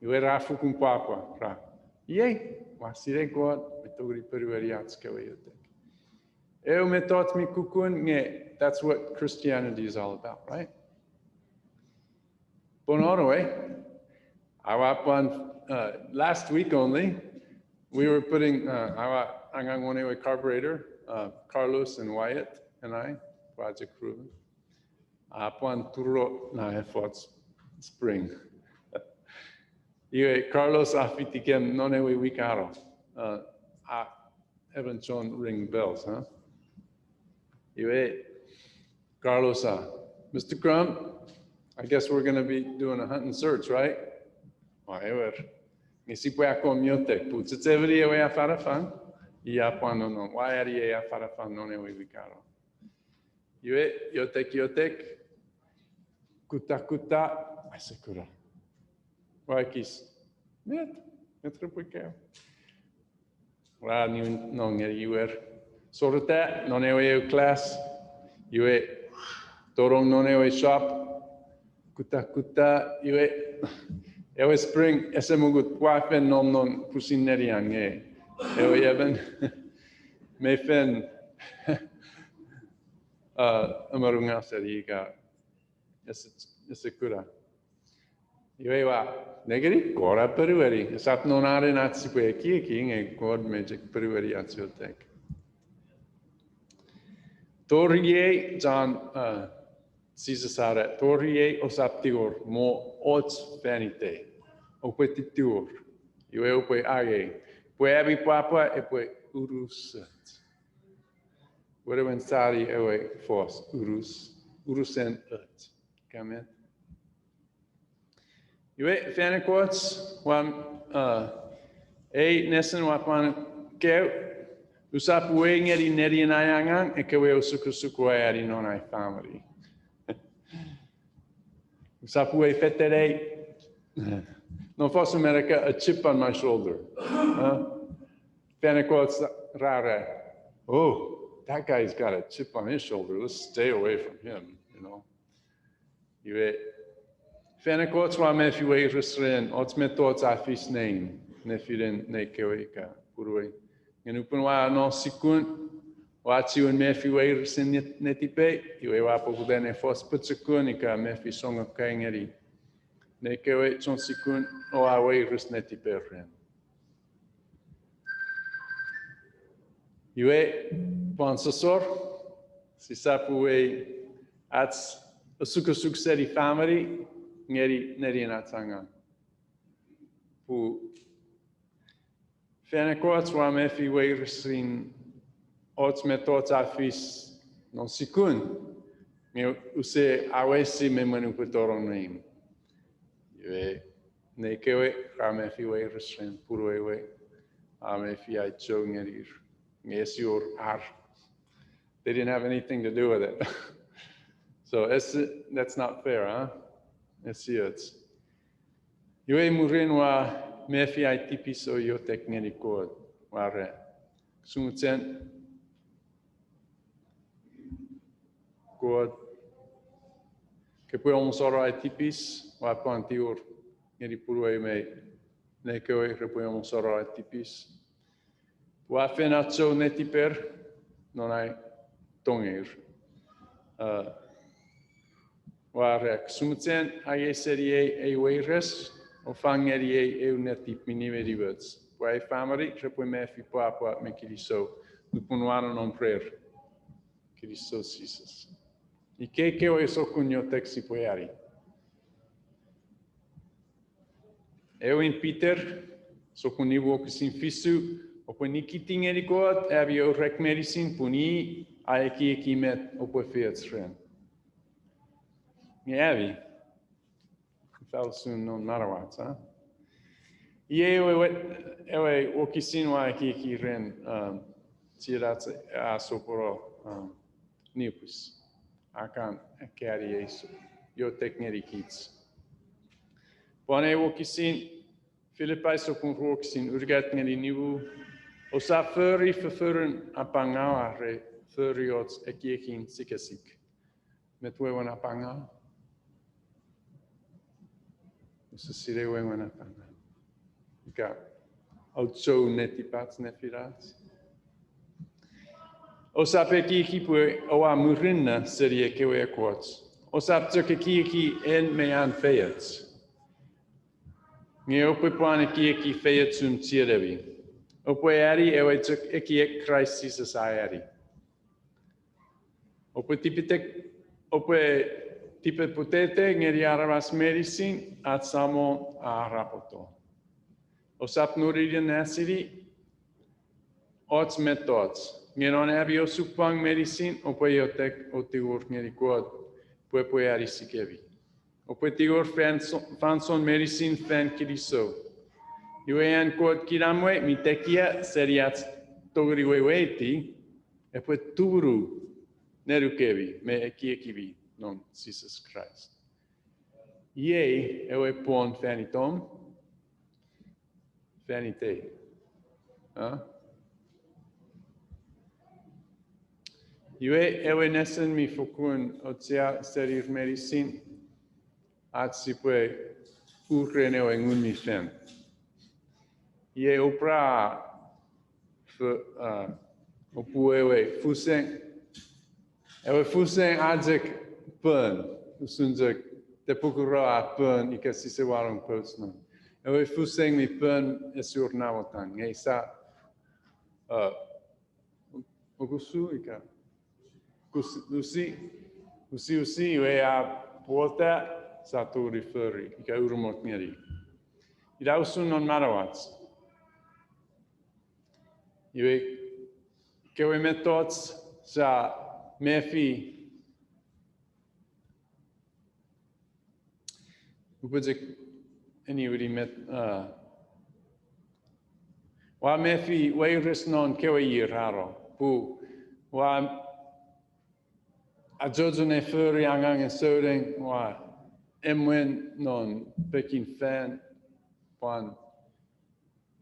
Iwe ra fokkun pwapwa, ra, "Iei, ua sinei Kot mi tongeni ponueni ach kewe iotek." Eu mettoch mi kukkun nge, that's what Christianity is all about, right? Pwan onwe, aua pwan, uh, last week only, we were putting, uh, aua angang won ewe carburetor, uh, Carlos and Wyatt and I, project room. A pwan turo na efoch spring. Iwe Carlos a fitikem non ewe wik a no. Uh, a emon chon ring bells, huh? Iwe Carlos a, "Mister Crump, I guess we're gonna be doing a hunt and search, right?" Ua ewer. Nge sipwe akkom iotek, pwe chechemeni ewe afanafan, ia pwan non, ua ani ei afanafan non ewe wik a no. Iwe, iotek, iotek. Kutta, kutta, ese kuna. Ua ekis, "Met, met repwe kaeo?" Ua niwin no ngeni iwer. Soreta non ewe eu class. Iwe, tonong non ewe shop. Kutta, kutta, iwe, ewe spring ese mokut, ua fen nom non pusin nenian nge ewe emon mi fen, uh, amarunga seni ika ese, ese kuna. Iwe ua, nengeni, Kot a ponueni. Esap non anen ach sipwe ekieki, nge Kot mi chok ponueni ach iotek. Tori ei, John, uh, Jises a era, tori ei ousap tingor mo och fan itei. Oupwe titir, iwe oupwe angei, pwe ami pwapwa epwe unusoch. Wewen sani ewe fos unus, unusen och. Comment? Iwe, fan ekkoch, ua, uh, ei nesen ua pwan kaeo, usap uwei ngeni nenien ai angang ekkewe osukosuk ua ani non ai famini. Usap uwei fetanei, non fosun Merika, a chip on my shoulder. Huh? Fan ekkoch ra era, "Oh, that guy's got a chip on his shoulder. Let's stay away from him," you know. Iwe, fan ekkoch ua mefi weires ren och mettoch a fis nein nefinen nei kewe ika punuwei. Nge nupwen ua no sukun, ua chiwen mefi weiresin netipei, iwe ua poputa ne fos pochokun ika mefi songokai ngeni nei kewe chon sukun oua weires netiper ren. Iwe, pwan sosor, sisap uwei ach osukosuk seni famini ngeni nenien ach angang. Pun fan ekkoch ua mefi weiresin och mettoch a fis non sukun, nge use awesi me mwen upwe tonong neimw. Iwe, nei kewe ra mefi weires ren punuwei we, a mefi ai chou ngenir, nge ese wor ar, they didn't have anything to do with it. So ese, that's not fair, huh? Ese och. Iwe mwirin ua mefi ai tipis o iotek ngeni Kot, ua era, su mochen, Kot, kopwe omusano ai tipis, ua pwan tingor ngeni punuwei me nei kewe repwe omusano ai tipis. Ua fen achou netiper non ai tongeir. Ua era, su mochen angei seniei ei weires, o fang ngeniei eu netip mi nimenimoch, pwe ai famini repwe mefi pwapwa me kinisou nupwen ua nonnom rer. Kinisou Jises. Ikkei kewe sokkun iotek sipwe ani. Ewin Peter, sopun nimu wokisin fisu, oupwe nikiti ngeni Kot ami ourek meinisin pun i a ekieki met oupwe feioch ren. Nge ami, ifa usun non manauach, a? Iei ewe, ewe wokisin ua ekieki ren, um, chienach a sopweno, um, niuokus. A kan akkani ei iotek ngenikich. Pwan ei wokisin, Filipai sopun ru wokisin unungat ngeni nimu, ousap fori fofforun apangau are fori och ekiekin sikesik. Met wewen apangau? Use sinei wewen apangau. Ika, auchou netipach nefinach. Ousap ekieki pwe oua murinno seni ekkewe ekkoch. Ousap chok ekieki en me an feioch. Nge oupwe pwan ekieki feiochun chienemi. Oupwe ani ewe chok ekiek Kraist Jises a ani. Oupwe tipetek, oupwe tipeputete ngeni aramas meinisin ach Samon a arapoto. Ousap noninen asini och mettoch, nge non ami osupwang meinisin oupwe iotek o tingor ngeni Kot pwe epwe anisikemi. Oupwe tingor fanso-, fansoun meinisin fan kinisou. Iwe an Kot kinamwe mi tekia seni ach tongeni weweiti, epwe tumunu nenukemi me ekiekimi non Jises Kraist. Iei ewe pwon fan itom, fan itei. A? Iwe ewe nesen mi fokkun auchea senir meinisin, ach sipwe uren ewe Ngun mi Fel. Iei Oprah, fo-, a, oupwe ewe fuseng, ewe fuseng a chok pon, usun chok tepukuro a pon ika sise wanong pouch non. Ewe fuseng mi pon ese wor namotan, nge sa, a, okusu ika, kus-, usi, usi, usi, iwe a pwota, sa tongeni fori ika urumot ngeni. Ina usun non manauach. Iwe, kewe mettoch sia mefi, upwe chok eniwini met, a, ua mefi weires non kewe ier a no, pun ua achocho ne fori angangen souneng, ua emwen non pekin fan, pwan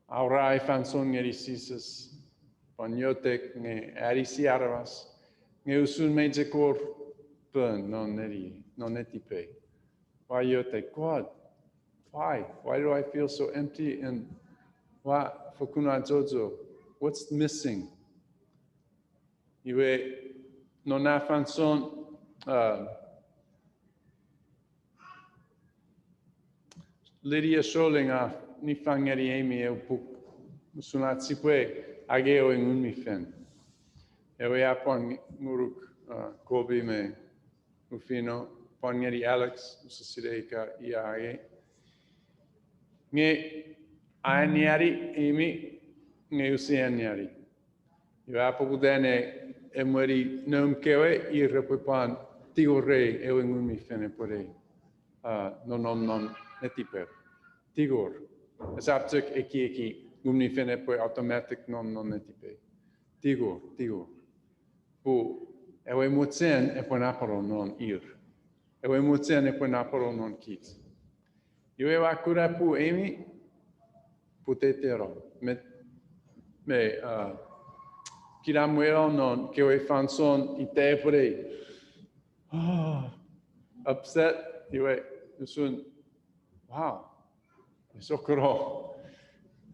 aura ai fansoun ngeni Jises, pwan iotek nge anisi aramas, nge usun mei chok wor pon non neni, non netipei. Ua iotek, God, why? Why do I feel so empty? And ua fokkun achocho. What's missing? Iwe, non na fansoun, uh, Lydia Scholing a nifang ngeni Amy eu puk usun ach sipwe angei ewe Ngun mi Fel. Ewe a pwan ngonuk, uh, Kobe me Rufino, pwan ngeni Alex, use sinei ika ia angei. Nge a anneani Amy, nge use anneani. Iwe a poputa ne emweni noum kewe ir repwe pwan tingorei ewe Ngun mi Fel epwe, uh, nonnom non netipei. Tingor. Esap chok ekieki Ngun mi Fel epwe automatic nonnom non netipei. Tingor, tingor. Pun ewe mochen epwe napeno non ir. Ewe mochen epwe napeno non kich. Iwe ua kuna pun Amy pwetete no me, me, uh, kinamweno non kewe fansoun ita epwene, ah, upset, iwe usun, wow, mi sokkono.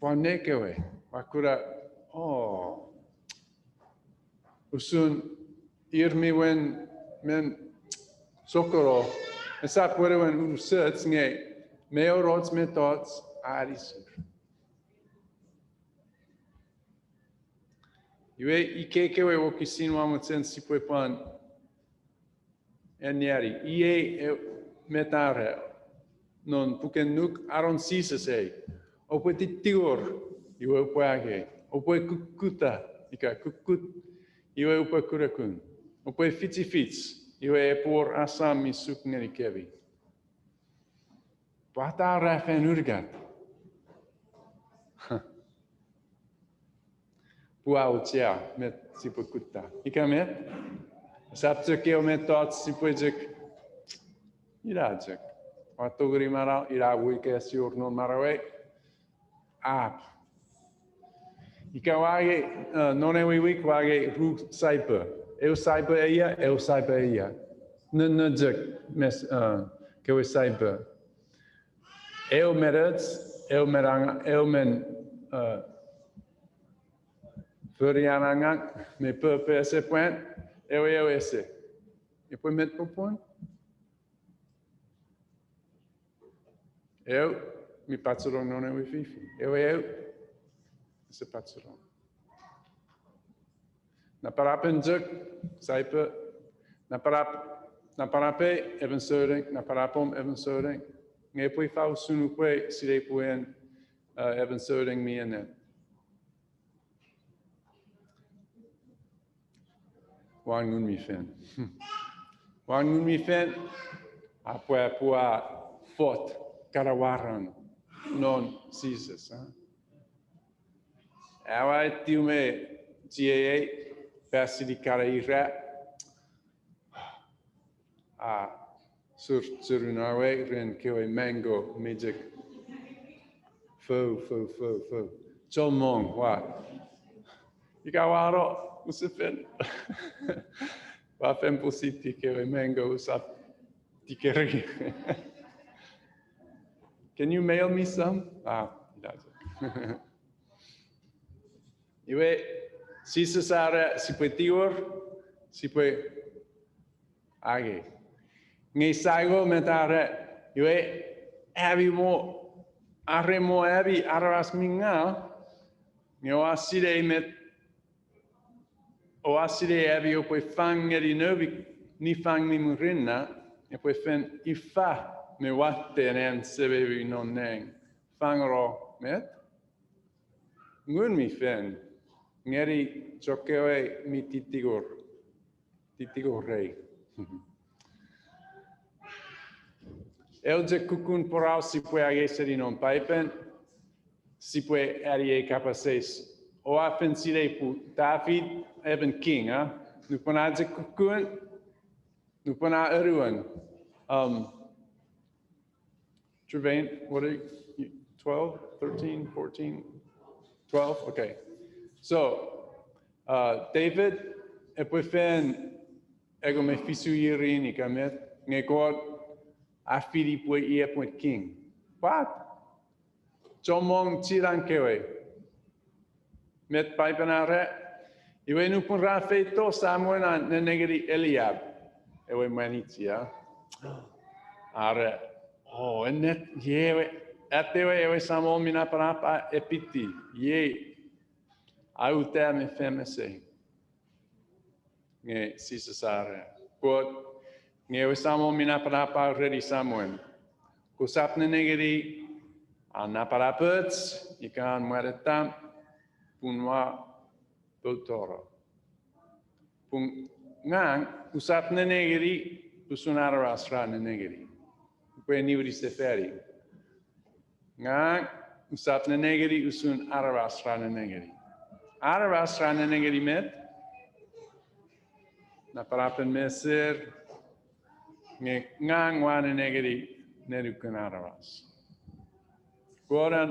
Pwan nei kewe, ua kuna, oh, usun ir mi wen men sokkono, esap wenewen unusoch nge mi och mettoch a anisir. Iwe ikei kewe wokisin ua mochen sipwe pwan anneani. Iei, e, met a era non puken Luk, anon Jises ei, oupwe titingor, iwe oupwe angei, oupwe kukkuta, ika kukkut, iwe oupwe kunakun, oupwe fichifich, iwe epwe wor asam mi suk ngenikemi. Pwata ra fen unungat? Pwe a auchea met sipwe kutta. Ika met, esap chok ew mettoch sipwe chok, ina chok, ua tongeni manau, ina wik ese wor non manauei. Ap. Ika ua angei, uh, non ewe wik ua angei ru saipo. Eu saipo ia, eu saipo ia. Non, non chok mes, uh, kewe saipo. Eu men och, eu men anga, eu men, uh, fori an angang, me pope ese pwan, ewe, ewe ese. Epwe met popun? Eu mi pachenong non ewe fifi. Ewe eu ese pachenong. Napanapen chok, saipo, napanap, napanapei emon souneng, napanapom emon souneng. Nge epwe ifa usun upwe sinei pwe en, uh, emon souneng mi ennet? Wan Ngun mi Fel. Wan Ngun mi Fel a pwapwa fot kana waran non Jises, a? Aua tiu me chiei, pasini kana ira. A, sur, surun awe ren kewe mango mi chok fou, fou, fou, fou. Chommong, wa. Ika wano, use fen. Ua fen pusiti kewe mango usap tikeri. Can you mail me some? Ah, it doesn't. Iwe, Jises a era, sipwe tingor, sipwe angei. Nge saingo met a era, iwe, ami mo, are mo ami aramas mi ngaw, nge oua sinei met, oua sinei ami oupwe fang ngeni noumi niffang mi murinno, epwe fen ifa me watten an Sememi non nang. Fangeno met? Ngun mi Fel ngeni chokkewe mi titingor, titingorei. Eu chok kukkun poraus sipwe angei seni non Paipen, sipwe ani ei kapas eis. Oua fen sinei pwe Tafit emon king, a? Nupwen a chok kukkun, nupwen a anuon, um, Trevane, what are you, twelve, thirteen, fourteen, twelve? Okay. So, uh, David, epwe fen engon me fisu ierin ika met, nge Kot A fini pwe i epwe king. Pwata? Chommong chinan kewe. Met Paipen a era? Iwe nupwen ra feito, Samuel a nenengeni Eliab, ewe mwanechia. A era, o, ennet, iei ewe, atewe ewe Samol mi Napanap a epiti, iei a uta me fan mesei. Nge Jises a era, Kot, nge ewe Samol mi Napanap a ereni Samuel, kosap nenengeni an napanapoch ika an mwaretam, pun ua toutoro. Pun ngang usap nenengeni usun aramas ra nenengeni. Upwe niwini sefani. Ngang usap nenengeni usun aramas ra nenengeni. Aramas ra nenengeni met? Napanapen meser, nge ngang ua nenengeni nenukun aramas. Kot a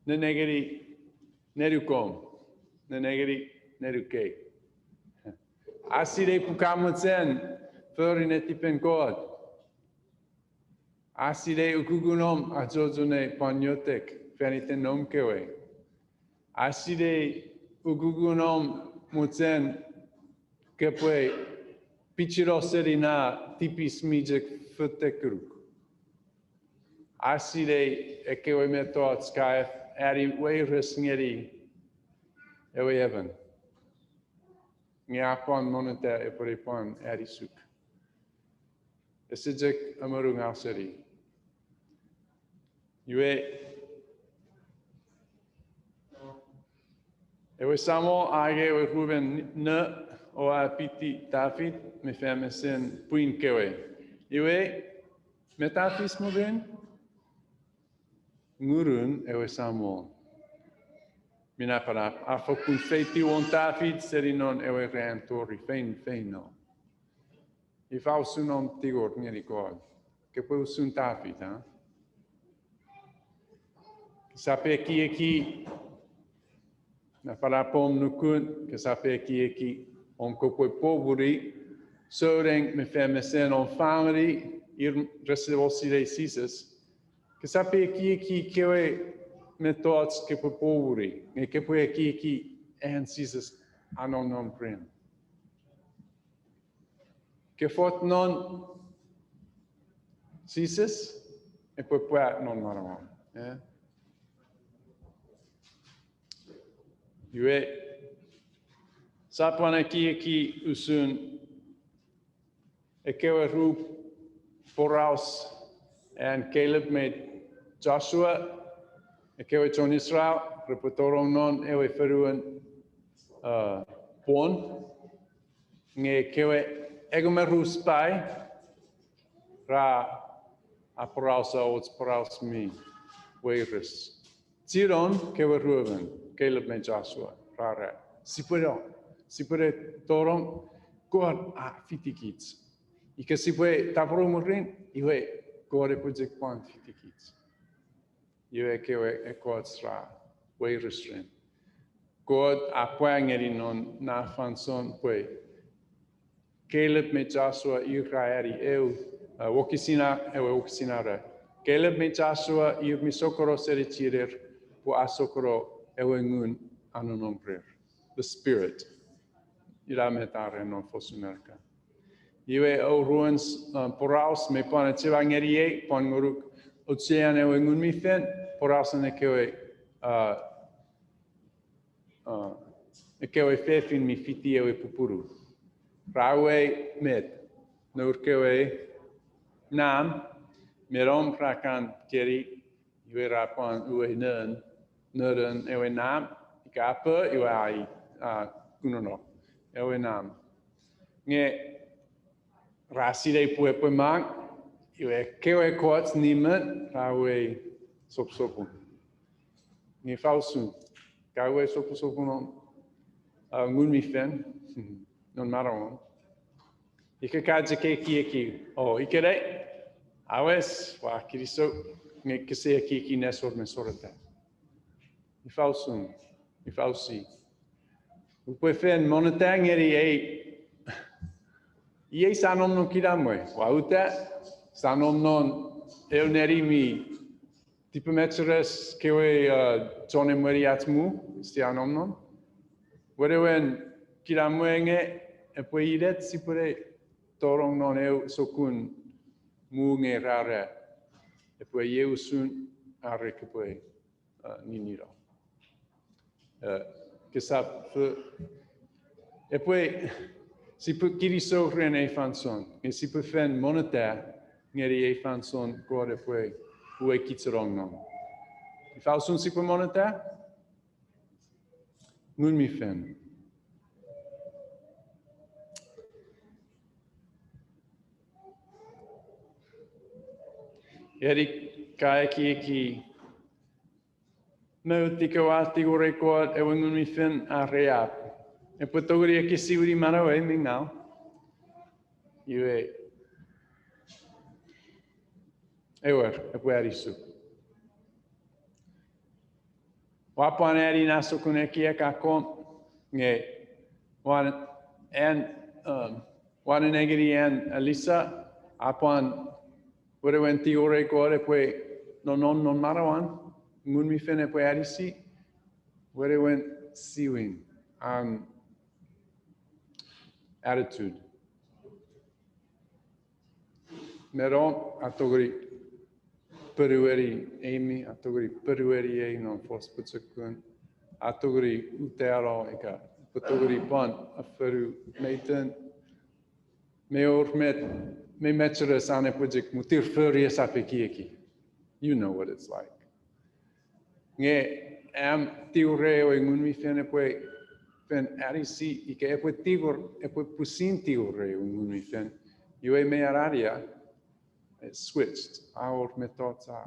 nenengeni nenukom, nenengeni nenukei. A sinei pwe ka mochen fori netipen Kot. A sinei ukukun om achocho ne pwan iotek fan iten noum kewe. A sinei ukukun om mochen kopwe pichino seni na tipis mi chok fotekunuk. A sinei ekkewe mettoch ka ani weires ngeni ewe emon. Nge a pwan monnota epwe pwan anisuk. Ese chok amonungau seni. Iwe, ewe Samol a angei ewe ruemon no o a epiti Tafit me fan mesen pwin kewe. Iwe, met a fis mwirin? Ngunun ewe Samol mi Napanap a fokkun feitiw won Tafit seni non ewe ran tori feinfeino. Ifa usun om tingor ngeni Kot? Kopwe usun Tafit, a? Kosap ekieki napanapom nukun, kosap ekieki om kopwe popuni souneng me fan mesen om famini, ir rese mo sinei Jises. Kosap ekieki kewe mettoch kopwe popuni, nge kopwe ekieki an Jises a nonnom ren. Ke fot non Jises, epwe pwa non manauom. Iwe, sa pwan ekieki usun ekkewe ru poraus an Caleb me Joshua, ekkewe chon Israel repwe tonong non ewe fonuen pwon, nge ekkewe engon me ru spy ra aporausa och poraus mi weires. Chinon kewe ruemon, Caleb me Joshua, ra era, sipwe no, sipwe ne tonong, Kot a fitikich. Ika sipwe tapweno mwirin, iwe, Kot epwe chok pwan fitikich. Iwe ekkewe ekkoch ra weires ren. Kot a pwa ngeni non na fansoun pwe Caleb me Joshua ir ra ani eu wokisin, ewe wokisin a era, Caleb me Joshua ir mi sokkono seni chiener, pwe a sokkono ewe Ngun a nonnom rer. The Spirit. Ina met a era non fosun Merika. Iwe oruan poraus me pwan achema ngeniei pwan ngonuk auchean ewe Ngun mi Fel, porausen ekkewe ekkewe fefin mi fiti ewe pupunu. Ra uwei met? Nour kewe nam, me nom ra kan keni, iwe ra pwan uwei non, nonon ewe nam, ika pwe iwe a, a kunono ewe nam. Nge ra sinei pwe epwe mang, iwe ekkewe ekkoch nimon ra uwei soposopun. Nge ifa usun, ka uwei soposopun non Ngun mi Fel non manauom? Ika ka chok ekieki, o ikenai, a wes, ua kinisou, nge kese ekieki nesor me soreta. Ifa usun, ifa usi. Upwe fen monnota ngeni ei, iei sa nom non kinamwe, ua uta, Sia nom non eu neni mi tipemecheres kewe, uh, chon emweni ach muu sia nom non. Wenewen kinamwe nge epwe inet sipwene tonong non eu sokkun muu nge rara. Epwe iei usun are kepwe, uh, ninino. Uh, kesap, epwe, sipwe kinisou ren ei fansoun, nge sipwe fen moneta ngeni ei fansoun Kot epwe uwei kich nong non. Ifa usun sipwe moneta? Ngun mi Fel. Eni ka ekieki me ika ua tingorei Kot ewe Ngun mi Fel are ap, epwe tongeni ekkesiwini manauei mi ngaw? Iwe, ewer, epwe anisuk. Ua pwan ani na sokkun ekiek akkom, nge ua, an, um, ua nenengeni an Alisa a pwan wenewen tingorei Kot epwe nonnom non manauan, Ngun mi Fel epwe anisi, wenewen siwin an attitude. Me nom a tongeni ponueni Amy, a tongeni ponueni ei non fos pochokun, a tongeni utano ika, pwe tongeni pwan afonu Nathan, me wor met, me mecheres an epwe chok mwitir fori esap ekieki. You know what it's like. Nge am tingorei ewe Ngun mi Fel epwe fen anisi ika epwe tingor, epwe pwisin tingorei ewe Ngun mi Fel. Iwe me anania, it switched. A wor mettoch a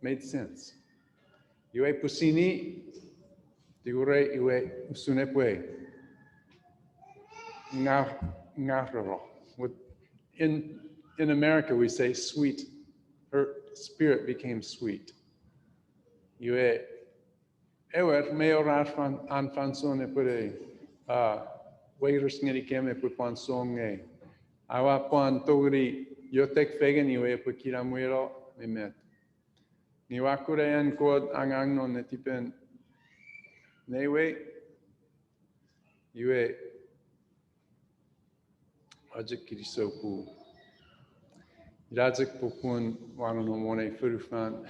made sense. Iwe pwisin i tingorei iwe usun epwe ngar-, ngaroro. With, in, in America we say sweet. Her spirit became sweet. Iwe, ewer, me wor an fansoun epwe, uh, weires ngenikem epwe pwan song nge aua pwan tongeni iotek fengen iwe epwe kinamweno me met. Nge ua kuna an Kot angang non netipen nei we, iwe, ua chok kinisou pwe ina chok popun ua nonnom won ei fonufan.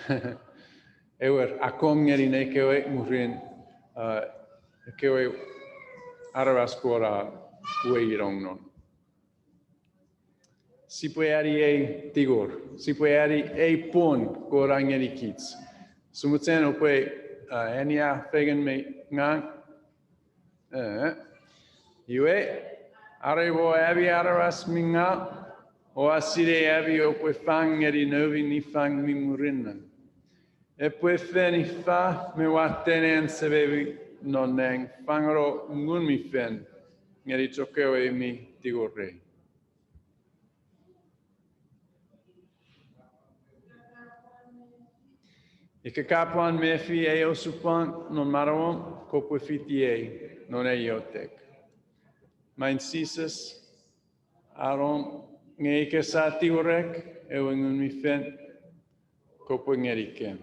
Ewer, akkom ngeni nei kewe mwirin, uh, ekkewe aramas Kot a uwei nong non. Sipwe ani ei tingor, sipwe ani ei pwon Kot a ngenikich. Sia mochen oupwe, uh, ania fengen me ngang, uh, iwe, are mo ami aramas mi ngaw, oua sinei ami oupwe fang ngeni noumi niffang mi murinno. Epwe fen ifa me watten an Sememi non nang fangeno Ngun mi Fel ngeni chokkewe mi tingorei. Ika ka pwan mefi ei osupwang non manauom, kopwe fiti ei non ei iotek. Maing Jises, a nom, nge ika sia tingorek ewe Ngun mi Fel, kopwe ngenikem.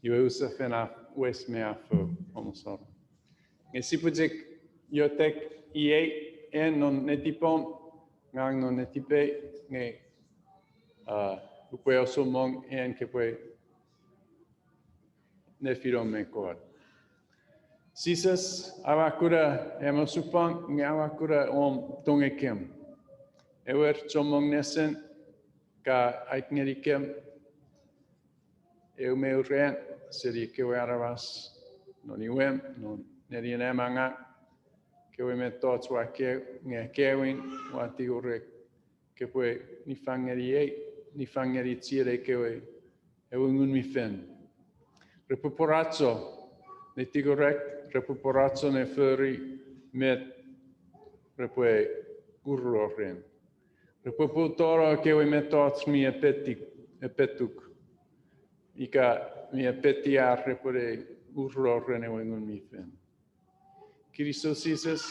Iwe use fen a wes me a fou, omusano. Nge sipwe chok iotek iei, en non netipom, ngang non netipei, nge, uh, upwe osomong en kepwe nefino me Kot. Jises, aua kuna am osupwang nge aua kuna om tongekem. Ewer chommong nesen ka aiti ngenikem eu me eu ran seni ekkewe aramas non imwem, non nenien am angang, ekkewe mettoch ua kaeo, nge aewin ua tingorek kopwe niffang ngeni ei, niffang ngeni chienei kewe ewe Ngun mi Fel. Repwe pworacho ne tingorek, repwe pworacho ne fori met repwe uruno ren. Repwe poutano ekkewe mettoch mi epetik, epetuk, ika mi epeti ar repwe uruno ren ewe Ngun mi Fel. Kinisou Jises,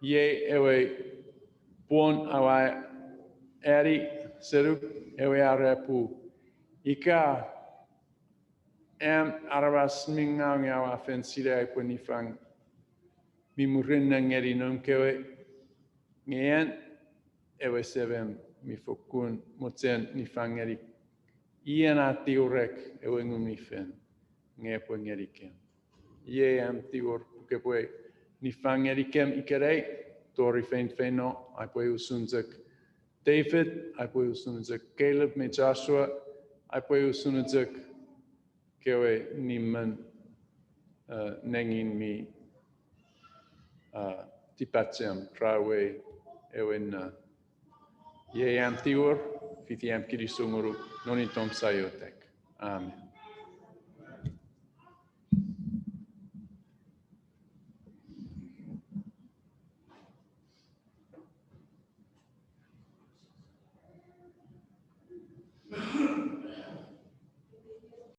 iei ewe pwon aua Ani senuk ewe a era pwe ika am aramas mi ngaw nge aua fen sinei ai pwe niffang mi murinno ngeni noum kewe, nge en ewe Semem mi fokkun mochen niffang ngeni, i en a tingorek ewe Ngun mi Fel nge epwe ngenikem. Iei am tingor pwe kopwe niffang ngenikem ikenai tori feinfeino, aipwe usun chok David, aipwe usun chok Caleb me Joshua, aipwe usun chok kewe nimmon, eh, nengin mi, eh, tipachem ra uwei ewe na. Iei am tingor fiti am kinisou ngonuk non itom sa iotek. Amen.